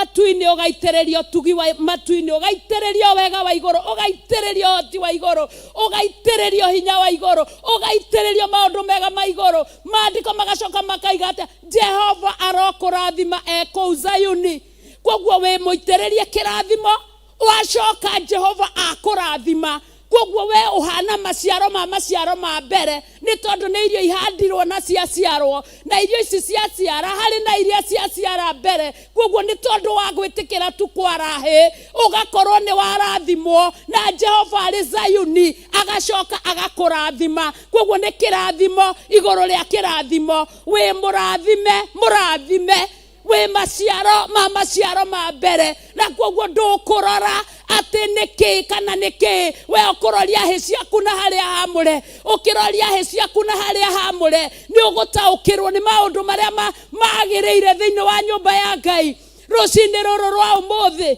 matu-inĩ, ũgaitĩrĩrio ũtugi wa matu-inĩ, ũgaitĩrĩrio wega wa igũrũ, ũgaitĩrĩrio ũhoti wa igũrũ, ũgaitĩrĩrio hinya wa igũrũ, ũgaitĩrĩrio maũndũ mega ma igũrũ. Maandĩko magacoka makaiga atĩa? Jehova arokũrathima e kũu Zayuni. Koguo wĩ mũitĩrĩrie kĩrathimo, wacoka Jehova akũrathima. Koguo we ũhana maciaro ma maciaro ma mbere, nĩ tondũ nĩ irio ihandirwo na ciaciarwo, na irio ici ciaciara harĩ na iria ciaciara mbere. Koguo nĩ tondũ wa gwĩtĩkĩra tu kwara hĩ, ũgakorwo nĩ warathimwo na Jehova arĩ Zayuni agacoka agakũrathima. Koguo nĩ kĩrathimo igũrũ rĩa kĩrathimo. Wĩ mũrathime, mũrathime, wĩ maciaro ma maciaro ma mbere. Na koguo ndũkũrora atĩ nĩ kĩ kana nĩ kĩ, we ũkũroria hĩ ciaku na harĩa hamũre. Ũkĩroria hĩ ciaku na harĩa hamũre, nĩ ũgũtaũkĩrwo nĩ maũndũ marĩa magĩrĩire thĩinĩ wa nyũmba ya Ngai. Rũcinĩ rũrũ rwa ũmũthĩ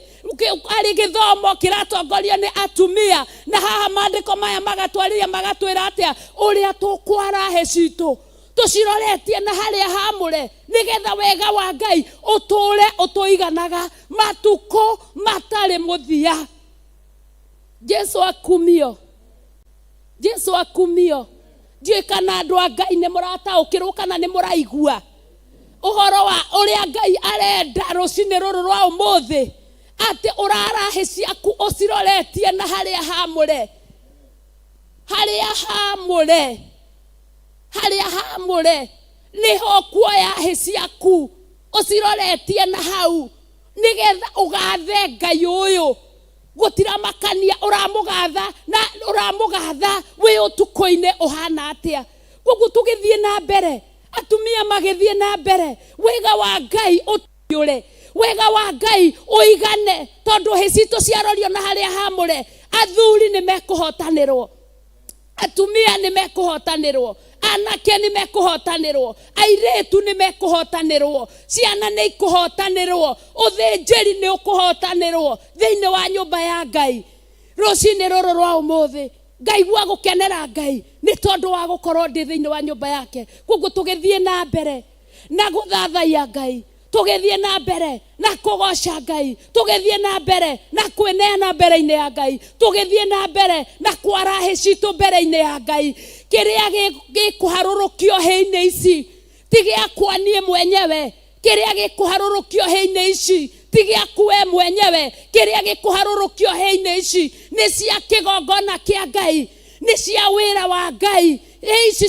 arĩ gĩthomo kĩratongorio nĩ atumia, na haha maandĩko maya magatwarĩria magatwĩra atĩa? Ũrĩa tũkwara hĩ citũ tũciroretie na harĩa hamũre, nĩgetha wega wa Ngai ũtũre ũtũiganaga matukũ matarĩ mũthia. Jesu akumio, Jesu akumio. Ndiũĩ kana andũ a Ngai nĩ mũrataũkĩrwo kana nĩ mũraigua ũhoro wa ũrĩa Ngai arenda rũcinĩ rũrũ rwa ũmũthĩ, atĩ ũrara hĩ ciaku ũciroretie na harĩa hamũre, harĩa hamũre, harĩa hamũre nĩho kuoya hĩ ciaku ũciroretie na hau, nĩgetha ũgathe Ngai ũyũ. Gũtiramakania ũramũgatha na ũramũgatha wĩ ũtukũ-inĩ ũhana atĩa. Koguo tũgĩthiĩ na mbere, atumia magĩthiĩ na mbere, wega wa Ngai ũtũiyũre, wega wa Ngai ũigane, tondũ hĩ citũ ciarorio na harĩa hamũre. Athuri nĩ mekũhotanĩrwo, atumia nĩ mekũhotanĩrwo, anake nĩ mekũhotanĩrwo, airĩtu nĩ mekũhotanĩrwo, ciana nĩ ikũhotanĩrwo, ũthĩnjĩri nĩ ũkũhotanĩrwo thĩinĩ wa nyũmba ya Ngai. Rũcinĩ rũrũ rwa ũmũthĩ ngaigua gũkenera Ngai nĩ tondũ wa gũkorwo ndĩ thĩinĩ wa nyũmba yake. Koguo tũgĩthiĩ na mbere na gũthathaiya Ngai, tũgĩthiĩ na mbere na kũgoca Ngai, tũgĩthiĩ na mbere na kwĩneana mbere-inĩ ya Ngai, tũgĩthiĩ na mbere na kwara hĩ citũ mbere-inĩ ya Ngai. Kĩrĩa gĩkũharũrũkio hĩ-inĩ ici ti gĩakwa niĩ mwenyewe, kĩrĩa gĩkũharũrũkio hĩ-inĩ ici ti gĩaku we mwenyewe, kĩrĩa gĩkũharũrũkio hĩ-inĩ ici nĩ cia kĩgongona kĩa Ngai, nĩ cia wĩra wa Ngai. Hĩ ici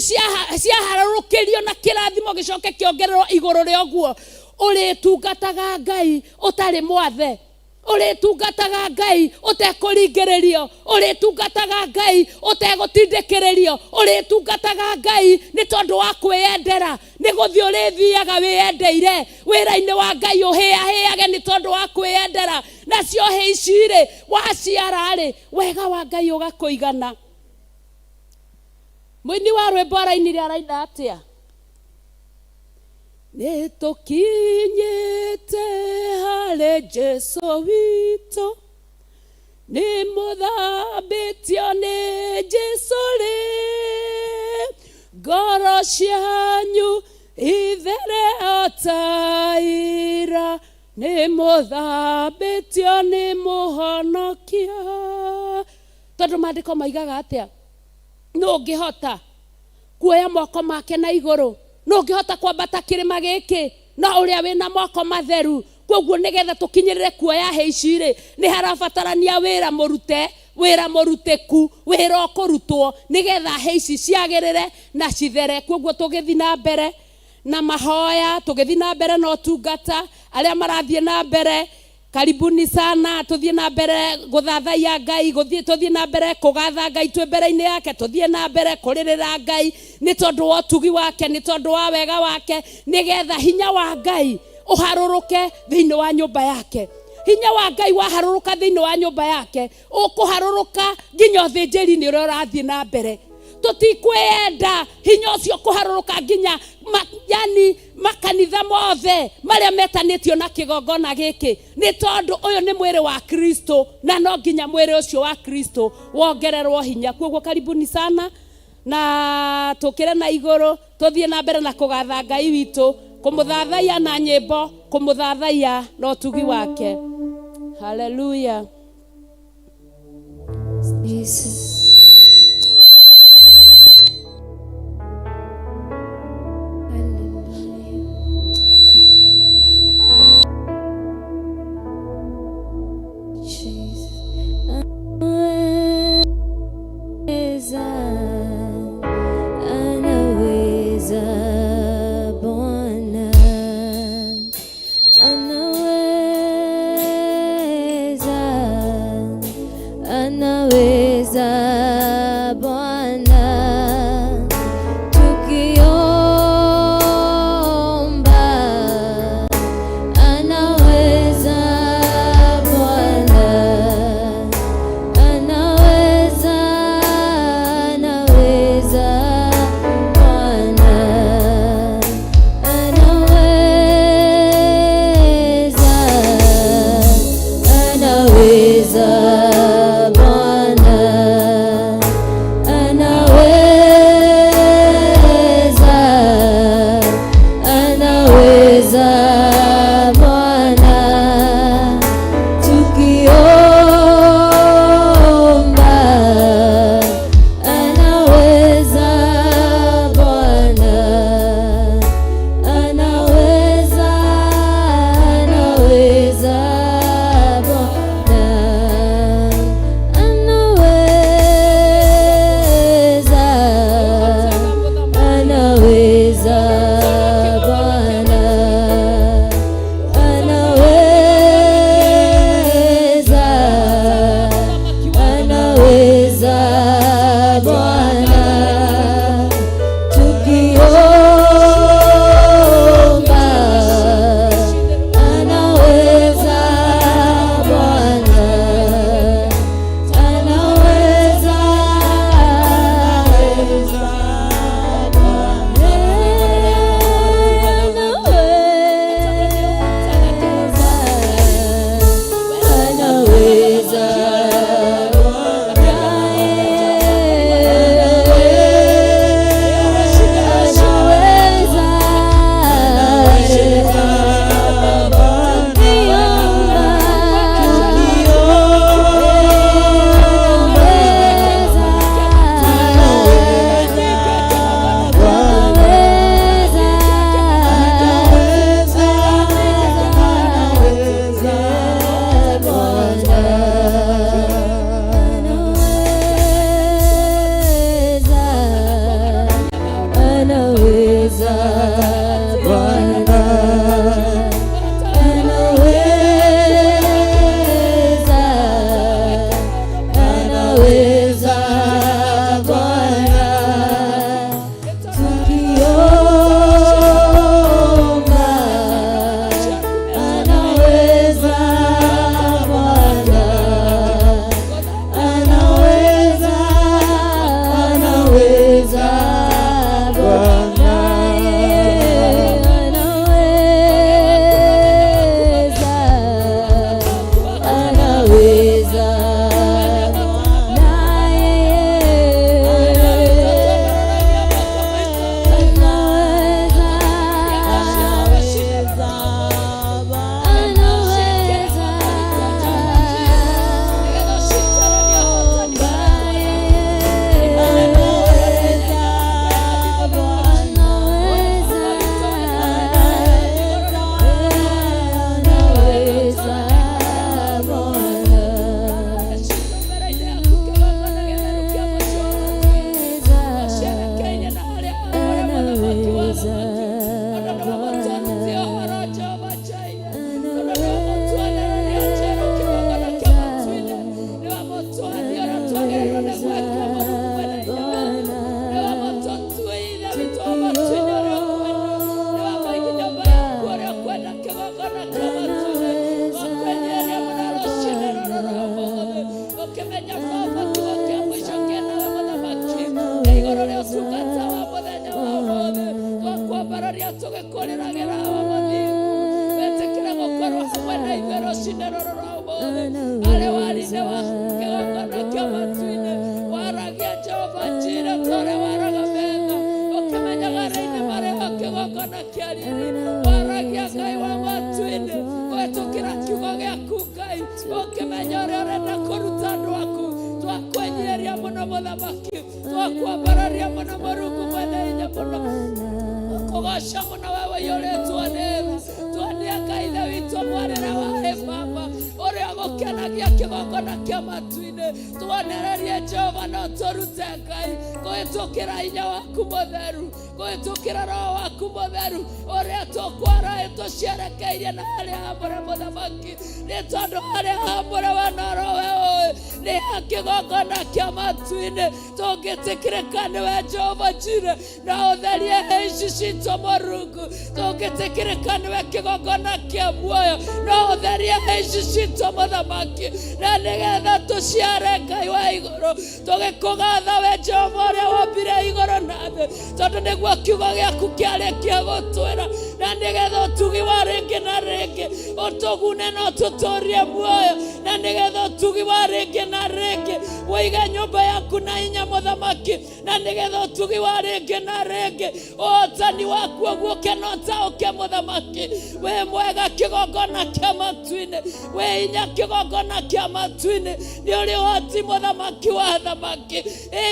ciaharũrũkĩrio na kĩrathimo gĩcoke kĩongererwo igũrũ rĩa ũguo. Ũrĩtungataga Ngai ũtarĩ mwathe, ũrĩtungataga Ngai ũtekũringĩrĩrio, ũrĩtungataga Ngai ũtegũtindĩkĩrĩrio, ũrĩtungataga Ngai nĩ tondũ wa kwĩyendera. Nĩ gũthiĩ ũrĩthiaga wĩyendeire wĩra-inĩ wa Ngai, ũhĩahĩage nĩ tondũ wa kwĩyendera. Nacio hĩ ici rĩ, waciara rĩ, wega wa Ngai ũgakũigana. Mũini wa rwĩmbo arainire araina atĩa? Nĩ tũkinyĩte harĩ Jesu witũ, nĩ mũthambĩtio nĩ Jesu rĩ, ngoro cianyu ithere o ta ira, nĩ mũthambĩtio nĩ mũhonokia. Tondũ maandĩko maigaga atĩa? Nũ ũngĩhota kuoya moko make na igũrũ? Nũ ũngĩhota kwambata kĩrĩma gĩkĩ? No ũrĩa wĩna moko matheru. Koguo nĩgetha tũkinyĩrĩre kuoya hĩ ici rĩ, nĩ harabatarania wĩra mũrute, wĩra mũrutĩku, wĩra ũkũrutwo nĩgetha hĩ ici ciagĩrĩre na cithere. Koguo tũgĩthiĩ na mbere na mahoya, tũgĩthiĩ na mbere na ũtungata, arĩa marathiĩ na mbere karibuni sana, tuthiĩ na mbere gũthathaiya Ngai, tũthiĩ na mbere kũgatha Ngai twĩ mbere-inĩ yake, tũthiĩ na mbere kũrĩrĩra Ngai nĩ tondũ wa ũtugi wake, nĩ tondũ wa wega wake, nĩgetha hinya wa Ngai ũharũrũke thĩinĩ wa nyũmba yake. Hinya wa Ngai waharũrũka thĩinĩ wa nyũmba yake, ũkũharũrũka nginya ũthĩnjĩri-inĩ ũrĩa ũrathiĩ na mbere. Tũtikwĩyenda hinya ũcio kũharũrũka nginya yani makanitha mothe marĩa metanĩtio na kĩgongona gĩkĩ, nĩ tondũ ũyũ nĩ mwĩrĩ wa Kristo, na no nginya mwĩrĩ ũcio wa Kristo wongererwo hinya. Koguo karibuni sana, na tũkĩre na igũrũ, tũthiĩ na mbere na kũgatha Ngai witũ Kũmũthathaiya na nyĩmbo, kũmũthathaiya na ũtugi wake. Hallelujah. Jesus. Hallelujah. Jesus. Anaweza, anaweza Bwana. Anaweza, anaweza Bwana. Tukiomba, anaweza Bwana. Anaweza, anaweza Bwana. Anaweza, anaweza Bwana. Anaweza, anaweza Bwana. Tukiomba, anaweza Bwana. Anaweza, anaweza Bwana. Anaweza, anaweza Bwana. Anaweza, anaweza Bwana. Tukiomba, anaweza Bwana. Anaweza, anaweza Bwana. Anaweza, anaweza, Anaweza Bwana, anaweza, anaweza Bwana. Tukiomba, anaweza Bwana, anaweza, anaweza Bwana. Anaweza, anaweza naye anaweza, anaweza Waragia Jehova Jira tore waraga mega ũkĩmenyaga rĩinĩ marĩ ho kĩgongona kĩa riri. Ũkĩmenya ũrĩa ũrenda kũruta andũ aku. Twakwenyieria mũno mũthamaki, twakwambararia mũno Mũrungu mwene hinya mũno, kũgoca mũno we ũiyũrĩtwo nĩ tha. Tuonie Ngai Ithe witũ mwarĩre wa hĩ baba ũrĩa ũgũkenagia kĩgongona kĩa matu-inĩ. Tuonererie Jehova no tũrute Ngai kũhĩtũkĩra hinya waku mũtheru, kũhĩtũkĩra roho waku mũtheru ũrĩa tũkwara tũcierekeirie na harĩa hamũre mũthamaki, nĩ tondũ harĩa hamũre we noro we ũĩ nĩ ha kĩgongona kĩa matu-inĩ. Tũngĩtĩkĩrĩka nĩwe Jehova Jire na ũtherie hĩ ici citũ Mũrungu, tũngĩtĩkĩrĩka nĩwe kĩgongona kĩa muoyo no ũtherie hĩ ici citũ mũthamaki, na nĩgetha tũciare Ngai wa igũrũ tũgĩkũgatha we Jehova ũrĩa wombire igũrũ na thĩ, tondũ nĩguo kiugo gĩaku kĩarĩkia gũtwĩra, na nĩgetha ũtugi wa rĩngĩ na rĩngĩ ũtũgune na ũtũtũrie muoyo, na nĩgetha ũtugi wa rĩngĩ na rĩngĩ ũige nyũmba yaku na hinya mũthamaki, na nĩgetha ũtugi wa rĩngĩ na rĩngĩ ũhotani waku ũguũke na ũtaũke mũthamaki. Wĩ mwega kĩgongona kĩa matu-inĩ, wĩ hinya kĩgongona kĩa matu-inĩ, nĩ ũrĩ ũhoti mũthamaki wa athamaki.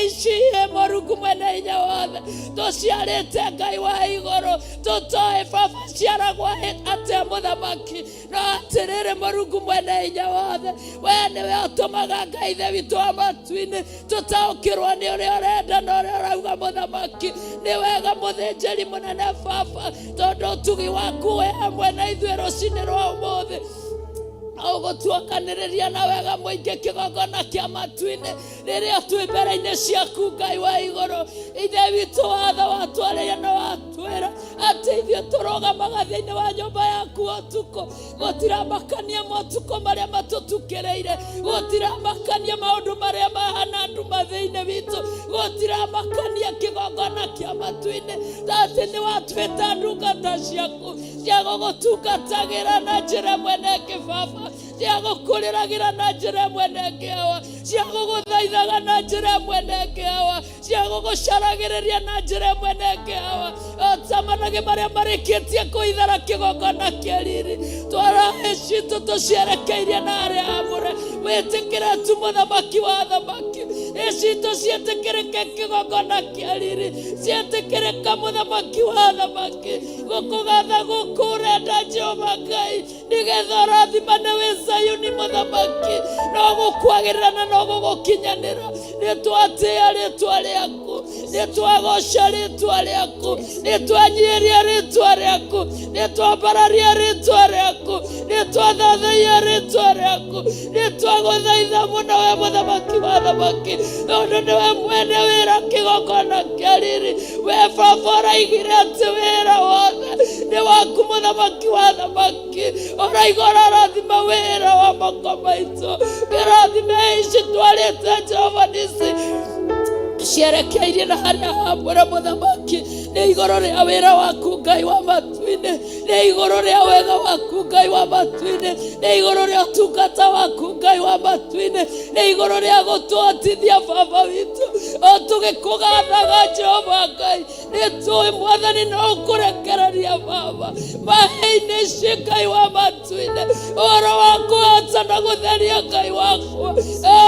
Ici ĩ Mũrungu mwene hinya wothe tũciarĩte Ngai wa igũrũ, tũtoĩ baba ciaragwo atĩa mũthamaki, no atĩrĩrĩ Mũrungu mwene hinya wothe, we nĩwe ũtũmaga Ngai Ithe witũ wa matu-inĩ tũtaũkĩrwo nĩ ũrĩa ũrenda na ũrĩa ũrauga mũthamaki. Nĩ wega mũthĩnjĩri mũnene baba, tondũ ũtugi waku wĩ hamwe na ithuĩ rũcinĩ rwa ũmũthĩ, ũgũtuokanĩrĩria na wega mũingĩ kĩgongona kĩa matu-inĩ rĩrĩa twĩ mbere-inĩ ciaku Ngai wa igũrũ. Ithe witũ watho watwarĩria na watwĩra atĩ ithuĩ tũrũgamaga thĩinĩ wa nyũmba yaku ũtukũ, gũtiramakania motukũ marĩa matũtukĩrĩire, gũtiramakania maũndũ marĩa mahana nduma thĩinĩ witũ, gũtiramakania kĩgongona kĩa matu-inĩ, atĩ nĩ watuĩta ndungata ciaku cia gũgũtungatagĩra na njĩra ĩmwe na ĩngĩ baba, cia gũkũrĩragĩra na njĩra ĩmwe na ĩngĩ awa, cia gũgũthaithaga na njĩra ĩmwe na ĩngĩ awa, cia gũgũcaragĩrĩria na njĩra ĩmwe na ĩngĩ awa, o ta managĩ marĩa marĩkĩtie kũithara kĩgongona kĩa riri. Twara hĩ citũ tũcierekeirie na harĩa hamũre, wĩtĩkĩre tu mũthamaki wa athamaki. Hĩ citũ ciĩtĩkĩrĩke kĩgongona kĩa riri, ciĩtĩkĩrĩka mũthamaki wa athamaki, gũkũgatha gũkũ ũrenda Jehova Ngai, nĩgetha ũrathimane wĩ Zayuni mũthamaki, no gũkwagĩrĩra na no gũgũkinyanĩra. Nĩ twatĩĩa rĩtwa rĩaku, nĩ twagoca rĩtwa rĩaku, nĩ twanyiĩria rĩtwa rĩaku, nĩ twambararia rĩtwa rĩaku, nĩ twathathaia rĩtwa rĩaku, nĩ twagũthaitha mũno we mũthamaki wa athamaki, tondũ nĩwe mwene wĩra kĩgongona kĩa riri. We baba ũraigire atĩ wĩra wothe nĩ waku mũthamaki wa athamaki, ũraiga ũrarathima wĩra wa moko maitũ. Kĩrathime ici twarĩte Jehova nisi cierekeirie na harĩa hamũre mũthamaki, nĩ igũrũ rĩa wĩra waku Ngai wa matu-inĩ, nĩ igũrũ rĩa wega waku Ngai wa matu-inĩ, nĩ igũrũ rĩa ũtungata waku Ngai wa matu-inĩ, nĩ igũrũ rĩa gũtũhotithia baba witũ o tũgĩkũgathaga Jehova Ngai. Nĩ tũĩ mwathani no ũkũrekereria baba mahĩ-inĩ ici Ngai wa matu-inĩ, ũhoro wa kũhota na gũtheria Ngai wakwa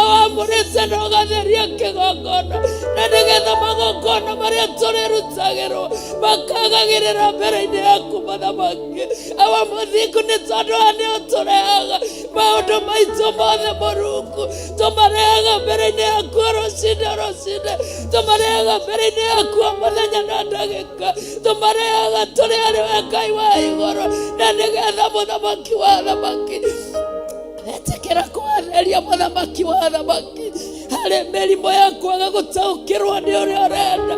wamũrĩte na ũgatheria kĩgongona, na nĩgetha magongona marĩa tũrĩrutagĩrwo makagagĩrĩra mbere-inĩ yaku mũthamaki. Awa mũthingu, nĩ tondũ wa nĩ ũtũrehaga maũndũ maitũ mothe Mũrungu, tũmarehaga mbere-inĩ yaku o rũcinĩ o rũcinĩ, tũmarehaga mbere-inĩ yaku o mũthenya na ndagĩka, tũmarehaga tũrĩ harĩ we Ngai wa igũrũ, na nĩgetha mũthamaki wa athamaki etĩkĩra kũhatheria mũthamaki wa athamaki harĩ mĩrimũ ya kwaga gũtaũkĩrwo nĩ ũrĩa ũrenda,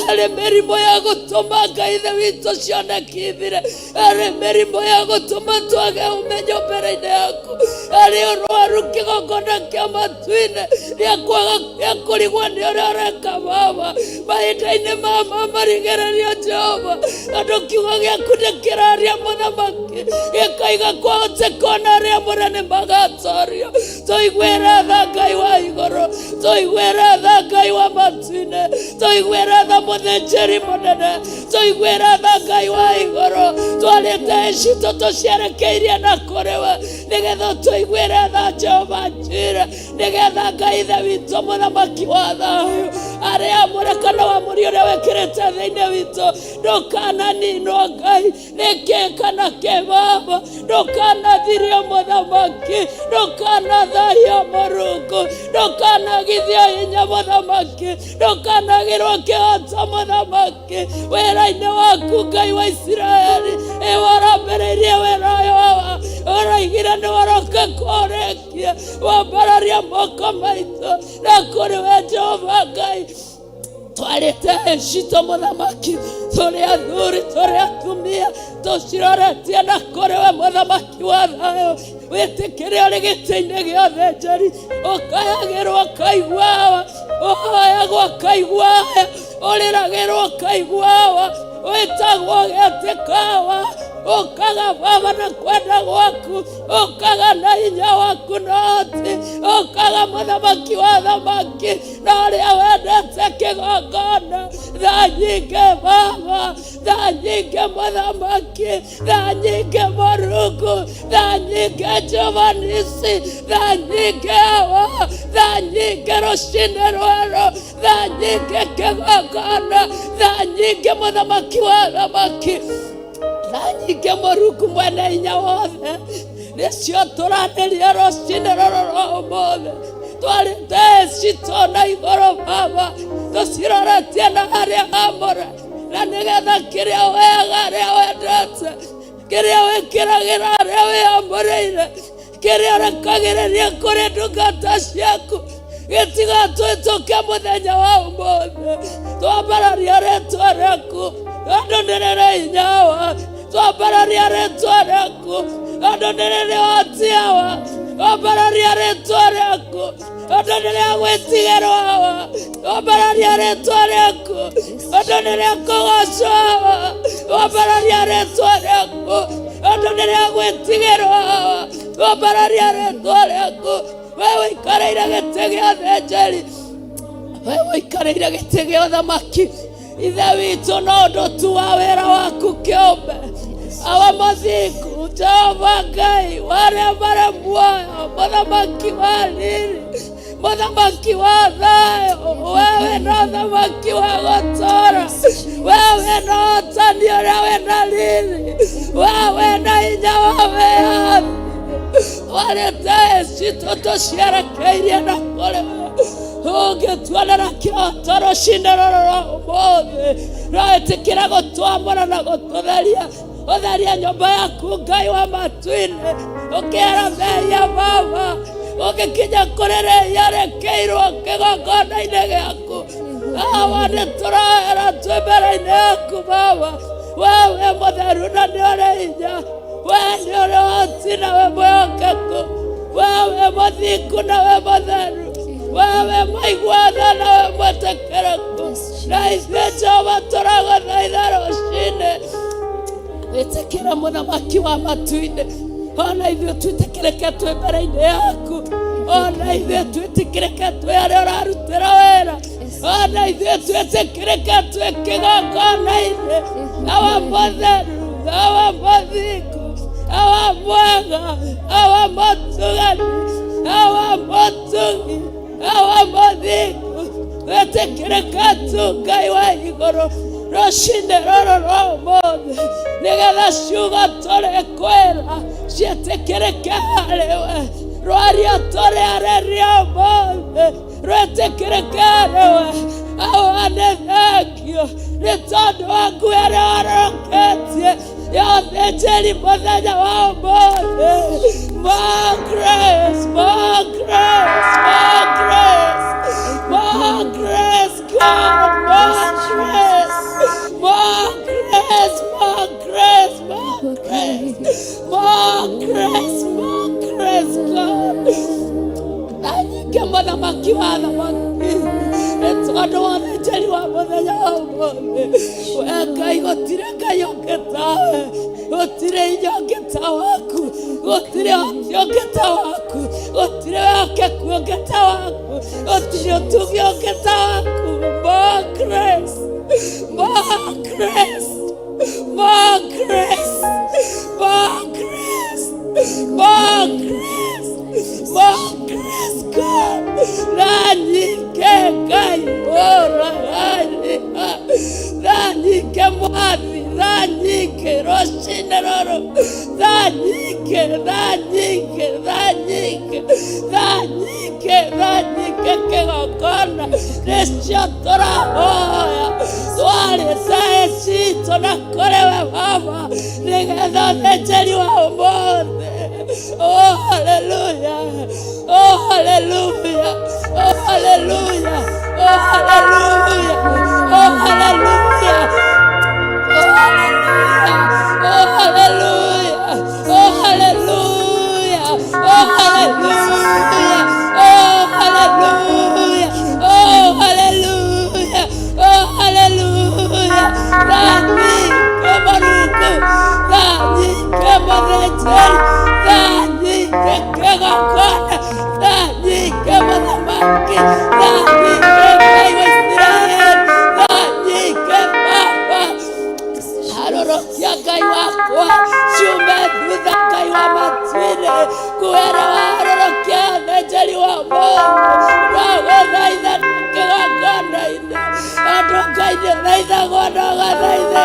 harĩ mĩrimũ ya gũtũma Ngai Ithe witũ cioneki ithire, harĩ mĩrimũ ya gũtũma twage ũmenyo mbere-inĩ yaku, harĩ ũrwaru kĩgongona kĩa matu-inĩ rĩa kwaga rĩa kũrigwo nĩ ũrĩa ũreka baba mahinda-inĩ ma marigĩrĩrio Jehova, tondũ kiugo gĩaku nĩ kĩraria mũthamaki gĩkoiga kwahoteka ona arĩa amũre nĩ magatorio. Tũiguĩre tha Ngai wa igũrũ, Tũiguĩre tha Ngai wa matu-inĩ, tũiguĩre tha mũthĩnjĩri mũnene, tũiguĩre tha Ngai wa igũrũ. Twarĩte citũ tũcierekeirie na kũrĩ we, nĩgetha tũiguĩre tha Jehova Jire, nĩgetha Ngai Ithe witũ mũthamaki wa thayũ arĩa amũre kana wa mũri ũrĩa wĩkĩrĩte thĩinĩ witũ ndũkananinwo Ngai nĩkĩ kana kĩ baba, ndũkanathirio mũthamaki, ndũkanathahio mũrungu, ndũkanagithio hinya mũthamaki, ndũkanagĩrwo kĩhoto mũthamaki wĩra-inĩ waku Ngai wa Isiraeli. Ĩwe ũrambĩrĩirie wĩra ũyũ wa ũraigire nĩ waroka kũrĩkia, wambararia moko maitũ na kũrĩ we Jehova Ngai. Twarĩte citũ mũthamaki, tũrĩ athuri tũrĩ atumia, tũciroretie na kũrĩ we mũthamaki wa thayũ. Wĩtĩkĩre ũrĩ gĩtĩ-inĩ gĩa ũthĩnjĩri, ũkayagĩrwo ũkaiguawa, ũhoyagwo ũkaiguawa, ũrĩragĩrwo ũkaiguawa, wĩtagwo ũgetĩkawa, ũkaga baba na kwenda gwaku, ũkaga na hinya waku na ũhoti, ũkaga mũthamaki wa thamaki na ũrĩa wendete kĩgongona. Tha nyingĩ baba, tha nyingĩ mũthamaki, tha nyingĩ mũrungu, tha nyingĩ Jehova Nisi, tha nyingĩ awa, tha nyingĩ rũcinĩ rwerũ, tha nyingĩ kĩgongona, tha nyingĩ mũthamaki wa thamaki, tha nyingĩ mũrungu mwene hinya wothe. Nĩcio tũranĩria rũcinĩ rũrũ rwa ũmũthĩ, twarĩte citũ na igũrũ baba, tũciroretie na harĩa hamũre, na nĩgetha kĩrĩa wega arĩa wendete, kĩrĩa wĩkĩragĩra arĩa wĩamũrĩire, kĩrĩa ũrekagĩrĩria kũrĩ ndungata ciaku gĩtigatwĩtũke mũthenya wa ũmũthĩ. Twambararia rĩtwa rĩaku tondũ nĩ rĩrĩ hinya wa, twambararia rĩtwa rĩaku tondũ nĩ rĩrĩ ũhoti wa, twambararia rĩtwa rĩaku tondũ nĩ rĩa gwĩtigĩrwo wa, twambararia rĩtwa rĩaku tondũ nĩ rĩa kũgocwo wa, twambararia rĩtwa rĩaku tondũ nĩ rĩa gwĩtigĩrwo wa, twambararia rĩtwa rĩaku. We ũikarĩire gĩtĩ gĩa thĩnjĩri, we ũikarĩire gĩtĩ gĩa ũthamaki, Ithe witũ, no ũndũ tu wa wĩra waku kĩũmbe. Awa mũthingu, Jehova Ngai warĩa marĩ muoyo, mũthamaki wa riri, mũthamaki wa thayũ, wewe no thamaki wa gũtũũra, wewe no ũtani ũrĩa wĩna riri, wewe na hinya wa wĩyathi. Twarĩte citũ tũcierekeirie na kũrĩ we, ũngĩtuonera kĩhoto rũcinĩ rũrũ rwa ũmũthĩ, roĩtĩkĩra gũtwamũra na gũtũtheria, ũtherie nyũmba yaku Ngai wa matu-inĩ, ũkĩera mehia baba, ũgĩkinya kũrĩ rĩhia rĩkĩirwo kĩgongona-inĩ gĩaku. Awa nĩ tũroera twĩ mbere-inĩ yaku baba, wewe mũtheru na nĩ ũrĩ hinya, we nĩ ũrĩ ũhoti na we mwĩhokeku, wewe mũthingu na we mũtheru, wewe mũiguana na we mwĩtĩkĩrĩku. Na ithuĩ Jehova tũragũthaitha rũcinĩ, wĩtĩkĩre mũthamaki wa matu-inĩ, ona ithuĩ twĩtĩkĩrĩke twĩ mbere-inĩ yaku, ona ithuĩ twĩtĩkĩrĩke twĩ arĩa ũrarutĩra wĩra, ona ithuĩ twĩtĩkĩrĩke twĩ kĩgongona-inĩ. Awa mũtheru, awa mũthingu, awa mwega, awa mũtugani, awa mũtugi, awa mũthingu, wĩtĩkĩrĩke tu Ngai wa igũrũ rũcinĩ rũrũ rwa ũmũthĩ, nĩgetha ciugo tũrĩ kwĩra ciĩtĩkĩrĩke harĩ we, rwario tũrĩ arĩria ũmũthĩ rwĩtĩkĩrĩke harĩ we. Awa nĩ thengio nĩ tondũ wa nguo ĩrĩa waroroketie ya ũthĩnjĩri mũthenya wa ũmũthĩ. More grace, more grace, more grace, more grace, God, more grace, more grace, more grace, more grace, more grace, more grace, God. Na nyingĩ mũthamaki wa thamaki, nĩ tondũ wa ũthĩnjĩri wa mũthenya wa ũmũthĩ. We Ngai, gũtirĩ Ngai ũngĩ tawe, gũtirĩ hinya ũngĩ ta waku, gũtirĩ ũhoti ũngĩ ta waku, gũtirĩ wĩhokeku Ũngĩ ta waku, gũtirĩ ũtugi ũngĩ ta waku. More grace, more grace, more grace, more grace, more grace, more grace, God. Tha nyingĩ Ngai ũragani, tha nyingĩ Mwathi, tha nyingĩ rũcinĩ rũrũ, tha nyingĩ, tha nyingĩ, tha nyingĩ, tha nyingĩ, tha nyingĩ. Kĩgongona nĩcio tũrahoya, twarĩte citũ na kũrĩ we Baba, nĩgetha ũthĩnjĩri wa ũmũthĩ. Oh hallelujah, oh hallelujah, oh hallelujah, oh hallelujah, oh hallelujah. Oh hallelujah! Oh hallelujah! Oh hallelujah! Oh hallelujah! Oh hallelujah! Oh hallelujah! Oh hallelujah! Tanyike Maruku! Tanyike Mũthĩnjĩri! Tanyike kĩgongona! Tanyike mũthamaki! Tanyike Ngai wa Isiraeli! Tanyike Baba! Harũrũkia Ngai wakwa ciume thutha, Ngai wa matuinĩ, kuwera waharũrũkia thĩnjĩri wa mũndũ ndagũthaitha kĩgongona-inĩ. Andũ Ngai nĩ ũthaithagwo na ũgathaithĩka,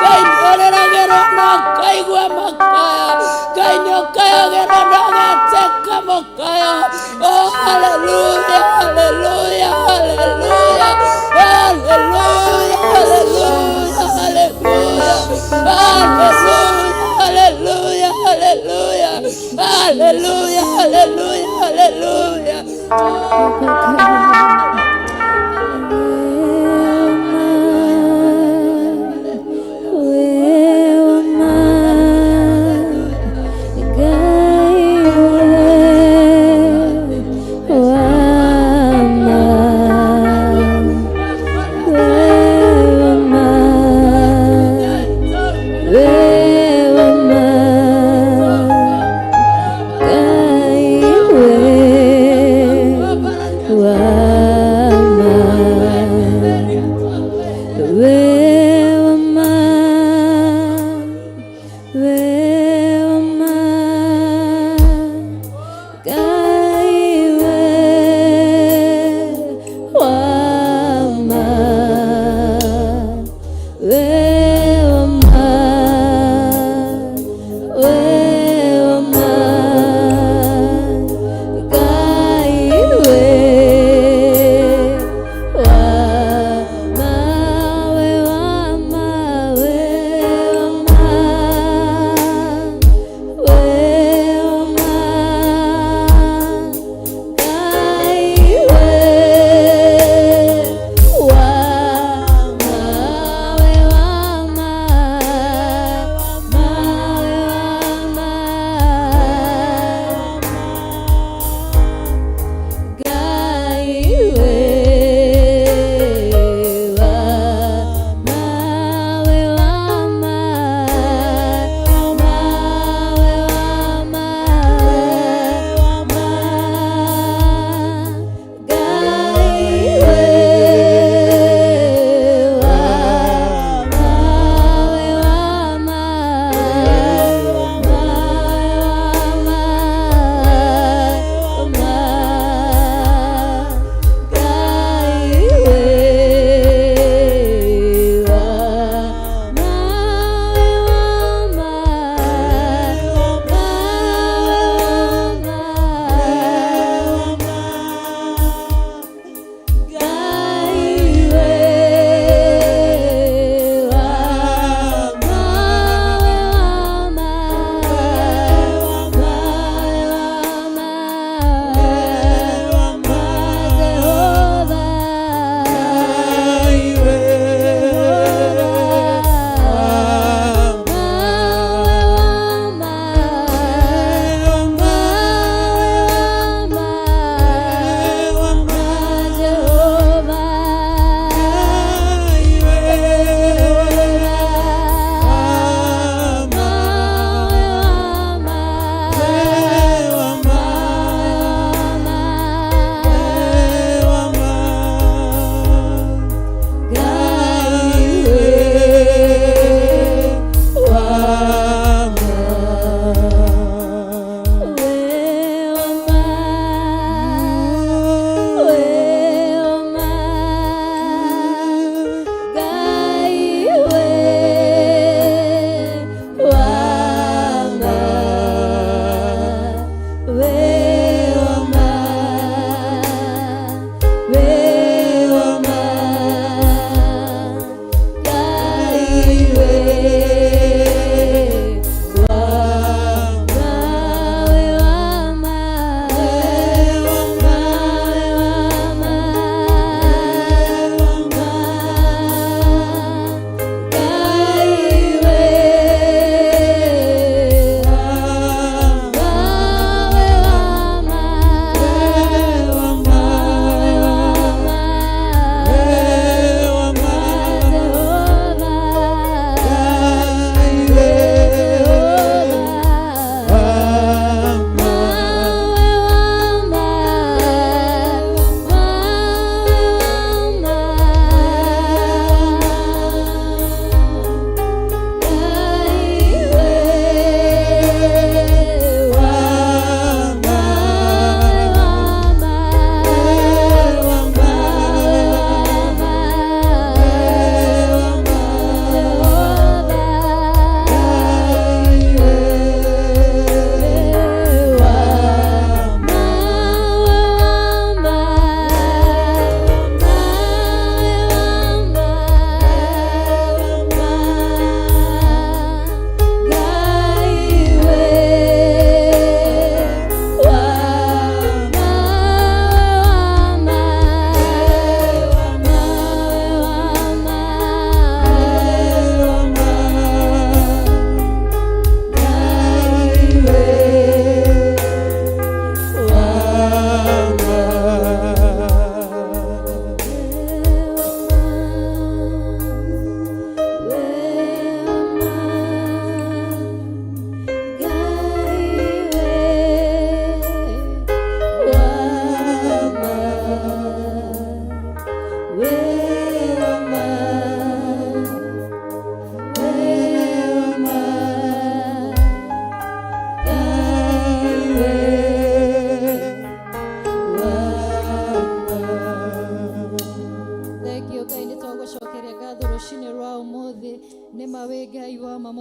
Ngai nĩ ũrĩragĩrwo na ũkaigua makaya, Ngai nĩ ũkayagĩrwo na ũgetĩka mũkayo. Oh hallelujah, hallelujah, hallelujah, hallelujah, hallelujah, hallelujah, hallelujah, hallelujah, hallelujah, hallelujah, hallelujah. Wema.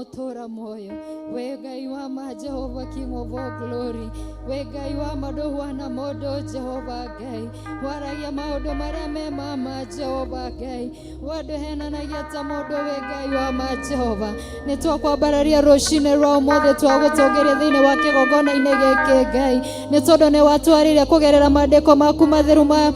Mũtũra muoyo, we Ngai wa ma, Jehova, King of all glory, we Ngai wa ma, ndũhuana mũndũ. Jehova Ngai, waragia maũndũ marĩa me ma. Jehova Ngai, wandũhenanagia ta mũndũ. We Ngai wa ma, Jehova, nĩ twakwambararia rũcinĩ rwa ũmũthĩ, twagũtongeria thĩinĩ wa kĩgongona-inĩ gĩkĩ. Ngai, nĩ tondũ nĩ watwarĩria kũgerera maandĩko maku matheru ma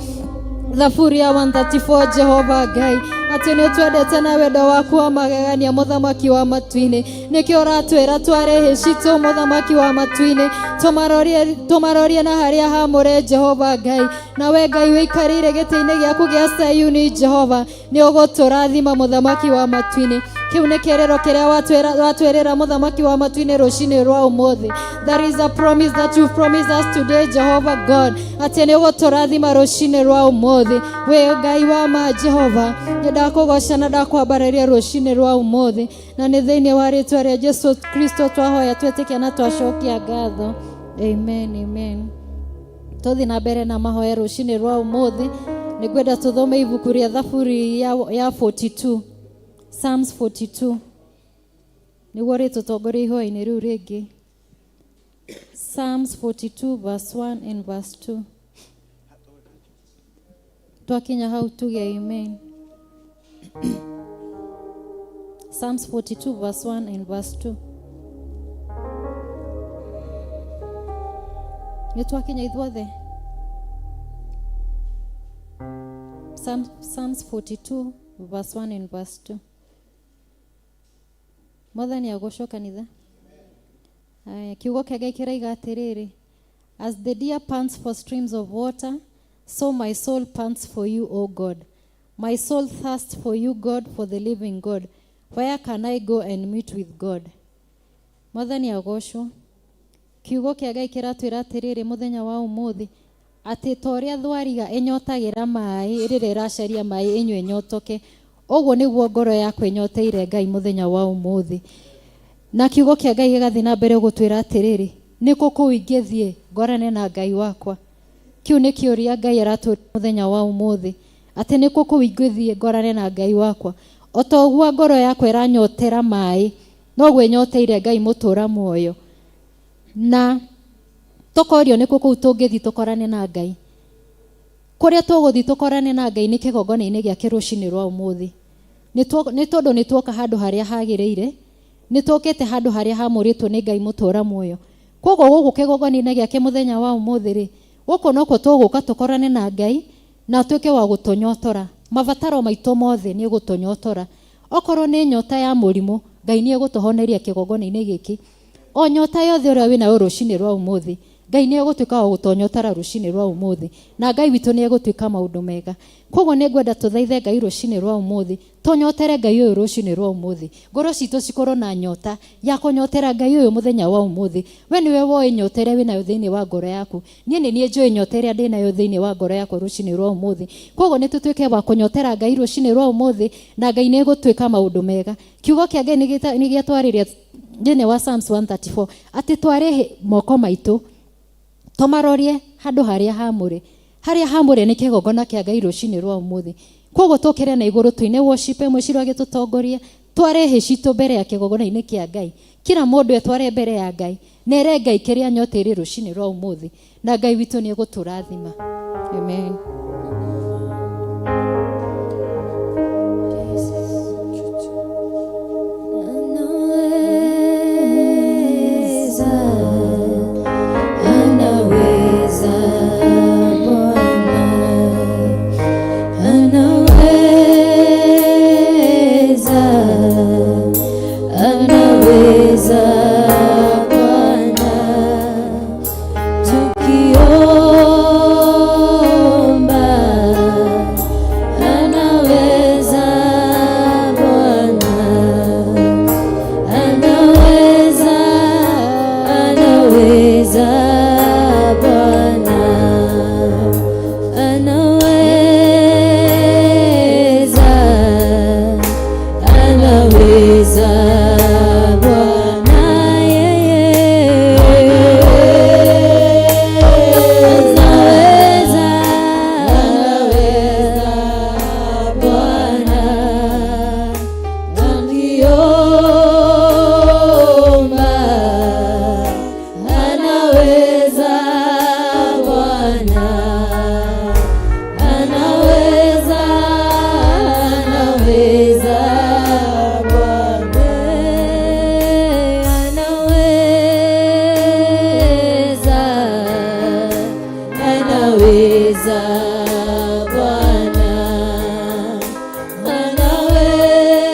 Thaburi ya 134, Jehova Ngai, atĩ nĩ ũtwendete na wendo waku wa magegania, Mũthamaki wa matu-inĩ. Nĩkĩo ũratwĩra tware hĩ citũ, Mũthamaki wa matu-inĩ, tũmarorie, tũmarorie na harĩa hamũre. Jehova Ngai, nawe Ngai wĩikarĩire gĩtĩ-inĩ gĩaku gĩa Sayuni, Jehova, nĩ ũgũtũrathima, Mũthamaki wa matu-inĩ. Kĩu nĩ kĩĩrĩro kĩrĩa watwĩrĩra, Mũthamaki wa matu-inĩ, rũcinĩ rwa ũmũthĩ. That is a promise that you promised us today, Jehovah God, atĩ nĩ ũgũtũrathima rũcinĩ rwa ũmũthĩ. We Ngai wa ma, Jehova, nĩ ndakũgoca na ndakwambararia rũcinĩ rwa ũmũthĩ, na nĩ thĩinĩ wa rĩtwa rĩa Jesu Kristo twahoya, twetĩkia na twacokia ngatho. Amen, amen. Tũthiĩ na mbere na mahoya rũcinĩ rwa ũmũthĩ. Nĩ ngwenda tũthome ibuku rĩa Thaburi ya 42, Psalms 42, nĩguo rĩtũtongoria ihoya-inĩ rĩu rĩngĩ. Psalms 42 verse 1 and verse 2. Twakinya hau tuge amen. Psalms 42 verse 1 and verse 2. Nĩ twakinya ithuothe? Psalms 42 verse 1 and verse 2. Mwathani agocwo, kanitha. Aya, kiugo kĩa Ngai kĩraiga atĩrĩrĩ, "As the deer pants for streams of water, so my soul pants for you, O God. My soul thirsts for you, God, for the living God. Where can I go and meet with God?" Mwathani agocwo. Kiugo kĩa Ngai kĩratwĩra atĩrĩrĩ mũthenya wa ũmũthĩ, atĩ ta ũrĩa thwariga ĩnyotagĩra maĩ rĩrĩa ĩracaria maĩ ĩnyue ĩnyotoke, ũguo nĩguo ngoro yakwa ĩnyoteire Ngai mũthenya wa ũmũthĩ. Na kiugo kĩa Ngai gĩgathiĩ na mbere gũtwĩra atĩrĩrĩ, nĩ kũ kũu ingĩthiĩ ngorane na Ngai wakwa? Kĩu nĩ kĩũria Ngai aratũria mũthenya wa ũmũthĩ, atĩ nĩ kũ kũu ingĩthiĩ ngorane na Ngai wakwa? O ta ũguo ngoro yakwa ĩranyotera maĩ, noguo ĩnyoteire Ngai mũtũra muoyo. Na tũkorio nĩ kũ kũu tũngĩthiĩ tũkorane na Ngai? Kũrĩa tũgũthiĩ tũkorane na Ngai nĩ kĩgongona-inĩ gĩake rũcinĩ rwa ũmũthĩ. Nĩ tondũ nĩ tuoka handũ harĩa hagĩrĩire, nĩ tũkĩte handũ harĩa hamũrĩtwo nĩ Ngai mũtũra muoyo. Koguo gũkũ kĩgongona-inĩ gĩake mũthenya wa ũmũthĩ rĩ, gũkũ nokuo tũgũka tũkorane na Ngai na atuĩke wa gũtũnyotora mabataro maitũ mothe. Nĩ egũtũnyotora. Okorwo nĩ nyota ya mũrimũ, Ngai nĩ egũtũhoneria kĩgongona-inĩ gĩkĩ. O nyota yothe ũrĩa wĩnayo rũcinĩ rwa ũmũthĩ, Ngai nĩ egũtuĩka wa gũtonyotara rũcinĩ rwa ũmũthĩ, na Ngai witũ nĩ egũtuĩka maũndũ mega. Koguo nĩ ngwenda tũthaithe Ngai rũcinĩ rwa ũmũthĩ, tũnyotere Ngai ũyũ rũcinĩ rwa ũmũthĩ, ngoro citũ cikorwo na nyota ya kũnyotera Ngai ũyũ mũthenya wa ũmũthĩ. We nĩwe woĩ nyota ĩrĩa wĩnayo thĩinĩ wa ngoro yaku. Niĩ nĩ niĩ njũĩ nyota ĩrĩa ndĩnayo thĩinĩ wa ngoro yakwa rũcinĩ rwa ũmũthĩ. Koguo nĩ tũtuĩke wa kũnyotera Ngai rũcinĩ rwa ũmũthĩ, na Ngai nĩ egũtuĩka maũndũ mega. Kiugo kĩa Ngai nĩ gĩatwarĩria thĩinĩ wa Psalms 134 atĩ tware moko maitũ tũmarorie handũ harĩa hamũre. Harĩa hamũre nĩ kĩgongona kĩa Ngai rũcinĩ rwa ũmũthĩ. Koguo tũkĩre na igũrũ, tũine worship ĩmwe, Ciro agĩtũtongoria, tware hĩ citũ mbere ya kĩgongona-inĩ kĩa Ngai. Kila mũndũ etware mbere ya Ngai, nere Ngai kĩrĩa nyoteire rũcinĩ rwa ũmũthĩ, na Ngai witũ nĩ egũtũrathima. Amen. Anaweza, anaweza Bwana, anaweza, anaweza Bwana, tukiomba. Anaweza Bwana, anaweza,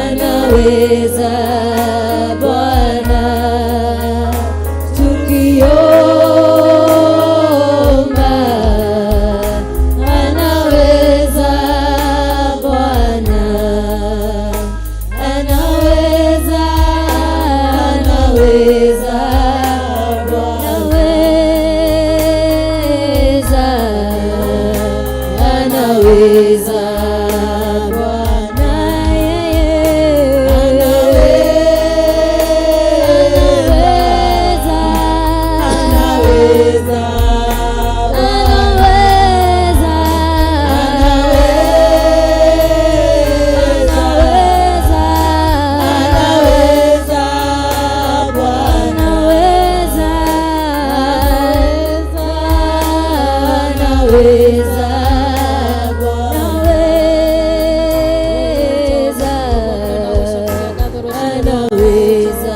anaweza Bwana, tukiomba anaweza Bwana, anaweza, anaweza Bwana, anaweza, anaweza Bwana, yeye anaweza, anaweza, anaweza, anaweza, anaweza Bwana, anaweza, anaweza Bwana, anaweza, anaweza Bwana, anaweza,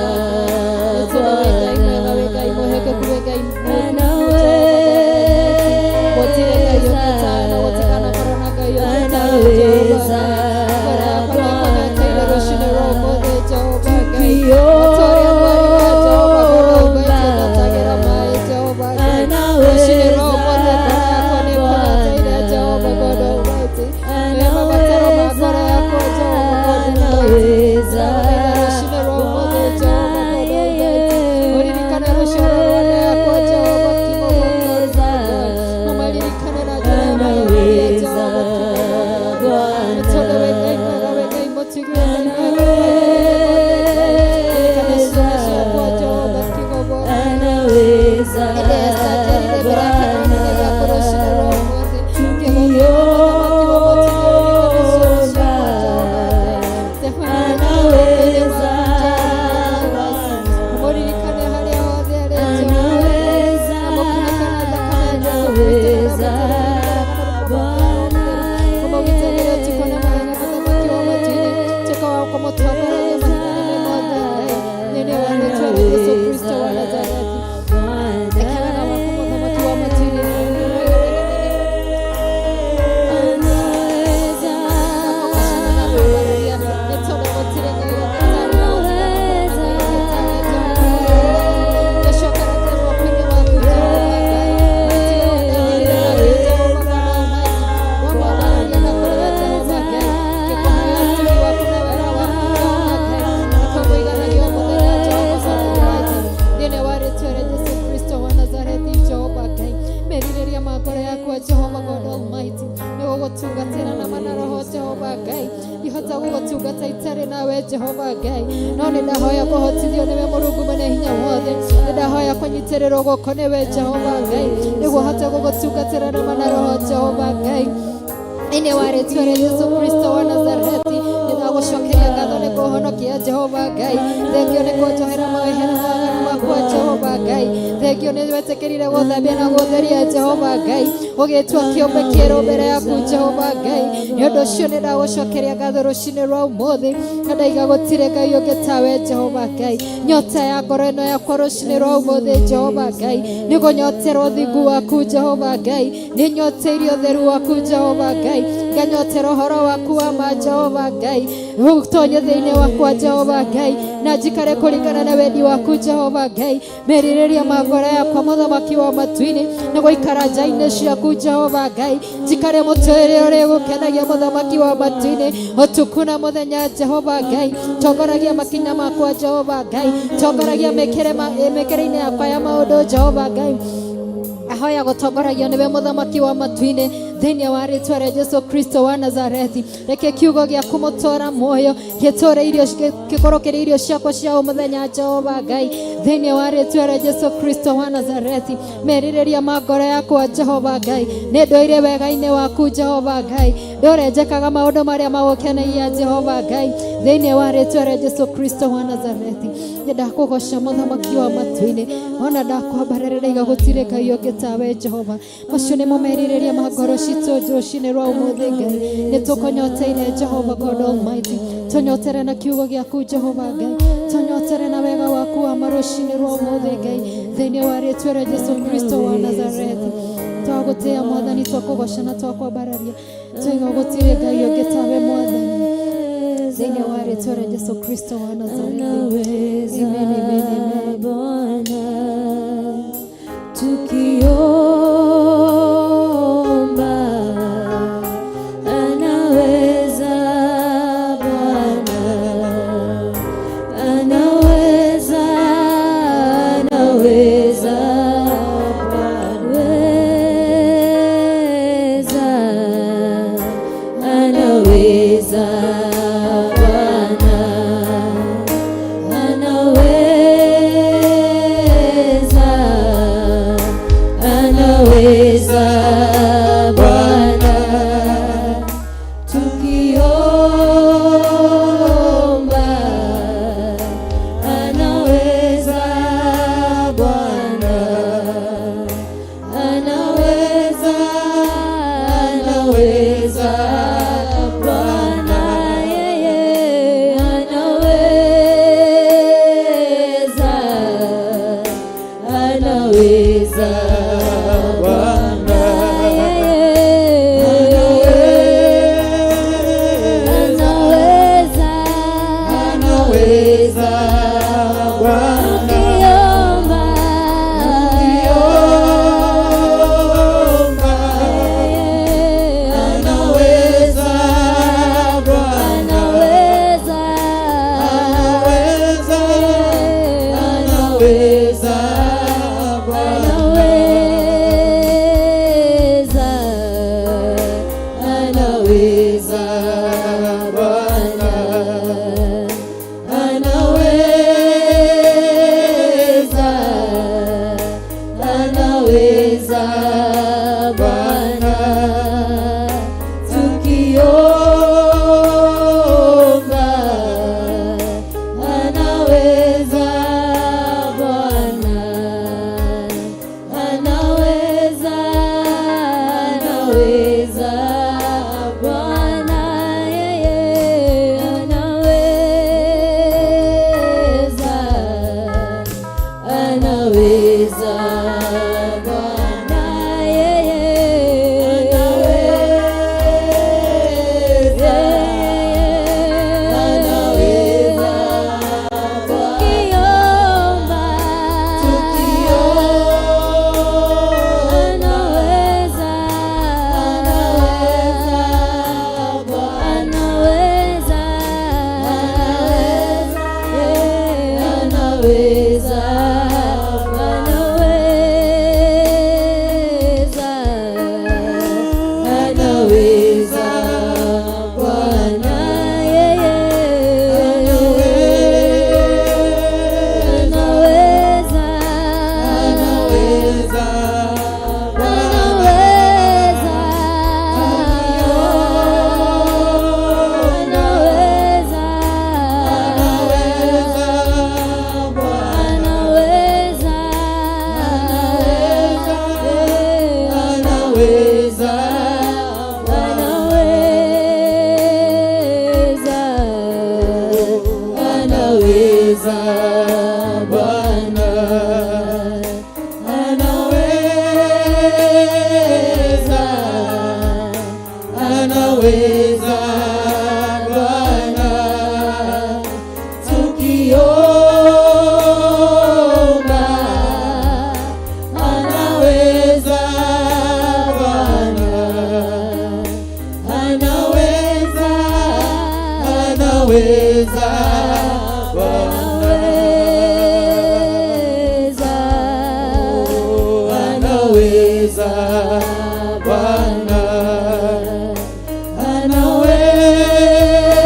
Jehova na mana roho Jehova Ngai ihota gũgũtungata itarĩ nawe Jehova Ngai no nĩ ndahoya kũhotithio nĩwe Mũrungu mwene hinya wothe nĩ ndahoya kũnyitĩrĩrwo guoko nĩwe Jehova Ngai nĩguo hote gũgũtungatĩra na mana roho Jehova Ngai thĩinĩ wa rĩtwa rĩa Yesu Kristo wa Nazarethi nĩndagũcokeria ngatho nĩ kũhonokia Jehova Ngai thengio nĩ kũnjohera mawĩhia na mawaganu makwa Jehova Ngai thengio nĩ wetĩkĩrire gũthambia na gũtheria Jehova Ngai ũgĩtua kĩũmbe kĩerũ mbere yaku Jehova Ngai nĩ ũndũ ũcio nĩ ndagũcokeria ngatho rũcinĩ rwa ũmũthĩ na ndaiga gũtirĩ Ngai ũngĩ tawe Jehova Ngai nyota ya ngoro ĩno yakwa rũcinĩ rwa ũmũthĩ Jehova Ngai nĩ kũnyotera ũthingu waku Jehova Ngai nĩ nyoteirie ũtheru waku Jehova Ngai nganyotera ũhoro waku wa ma Jehova Ngai ũtonye thĩinĩ wakwa Jehova Ngai na njikare kũringana na wendi waku Jehova Ngai merirĩria ma ngoro yakwa mũthamaki wa matu-inĩ nĩ gũikara nja-inĩ ciaku Jehova Ngai njikare mũtũrĩre ũrĩa ũgũkenagia mũthamaki wa matu-inĩ ũtukũ na mũthenya Jehova Ngai tongoragia makinya makwa Jehova Ngai tongoragia mĩkĩre-inĩ yakwa ya maũndũ Jehova Ngai ahoya gũtongoragio nĩwe mũthamaki wa matu-inĩ thĩinĩ wa rĩtwa rĩa Jesu Kristo wa Nazarethi reke kiugo gĩaku mũtũra muoyo gĩtũre irio gĩkorwo kĩrĩ irio ciakwa cia o mũthenya Jehova Ngai thĩinĩ wa rĩtwa rĩa Jesu Kristo wa Nazarethi merirĩria ma ngoro yakwa Jehova Ngai nĩ ndũire wega-inĩ waku Jehova Ngai ndũre njĩkaga maũndũ marĩa magũkenagia Jehova Ngai thĩinĩ wa rĩtwa rĩa Jesu Kristo wa Nazarethi nĩ ndakũgoca mũthamaki wa matu-inĩ ona ndakwambarĩrĩra iga gũtirĩ Ngai ũngĩ tawe Jehova macio nĩmo merirĩria ma ngoro citũ rũcinĩ rwa ũmũthĩ Ngai nĩ tũkũnyoteire Jehova God Almighty tũnyotere na kiugo gĩaku Jehova Ngai Tũnyotere na wega waku wa marũcinĩ rwa ũmũthĩ Ngai, thĩinĩ wa rĩtwa rĩa Jesu Kristo wa Nazarethi. Twagũtĩĩa Mwathani, twakũgoca na twakwambararia, twiga gũtirĩ Ngai ũngĩ tawe Mwathani, thĩinĩ wa rĩtwa rĩa Jesu Kristo wa Nazarethi. Anaweza. Amen, amen, amen. Bwana, tukiomba anaweza. Bwana anaweza, anaweza, weza, anaweza. Bwana anaweza, anaweza. Bwana, tukiomba anaweza. Bwana anaweza, anaweza. Bwana yeye anaweza, anaweza. Bwana yeye anaweza, anaweza. Tukiomba yeye anaweza, anaweza, anaweza, anaweza, anaweza. Bwana anaweza, anaweza. Bwana, tukiomba anaweza. Bwana anaweza, anaweza. Bwana yeye anaweza, anaweza. Bwana yeye anaweza, anaweza. Tukiomba anaweza, anaweza, anaweza, anaweza, anaweza. Bwana yeye anaweza, anaweza, anaweza, anaweza, anaweza, anaweza, anaweza, anaweza. Bwana anaweza, anaweza. Bwana, tukiomba anaweza. Bwana anaweza, anaweza. Anaweza, anaweza. Bwana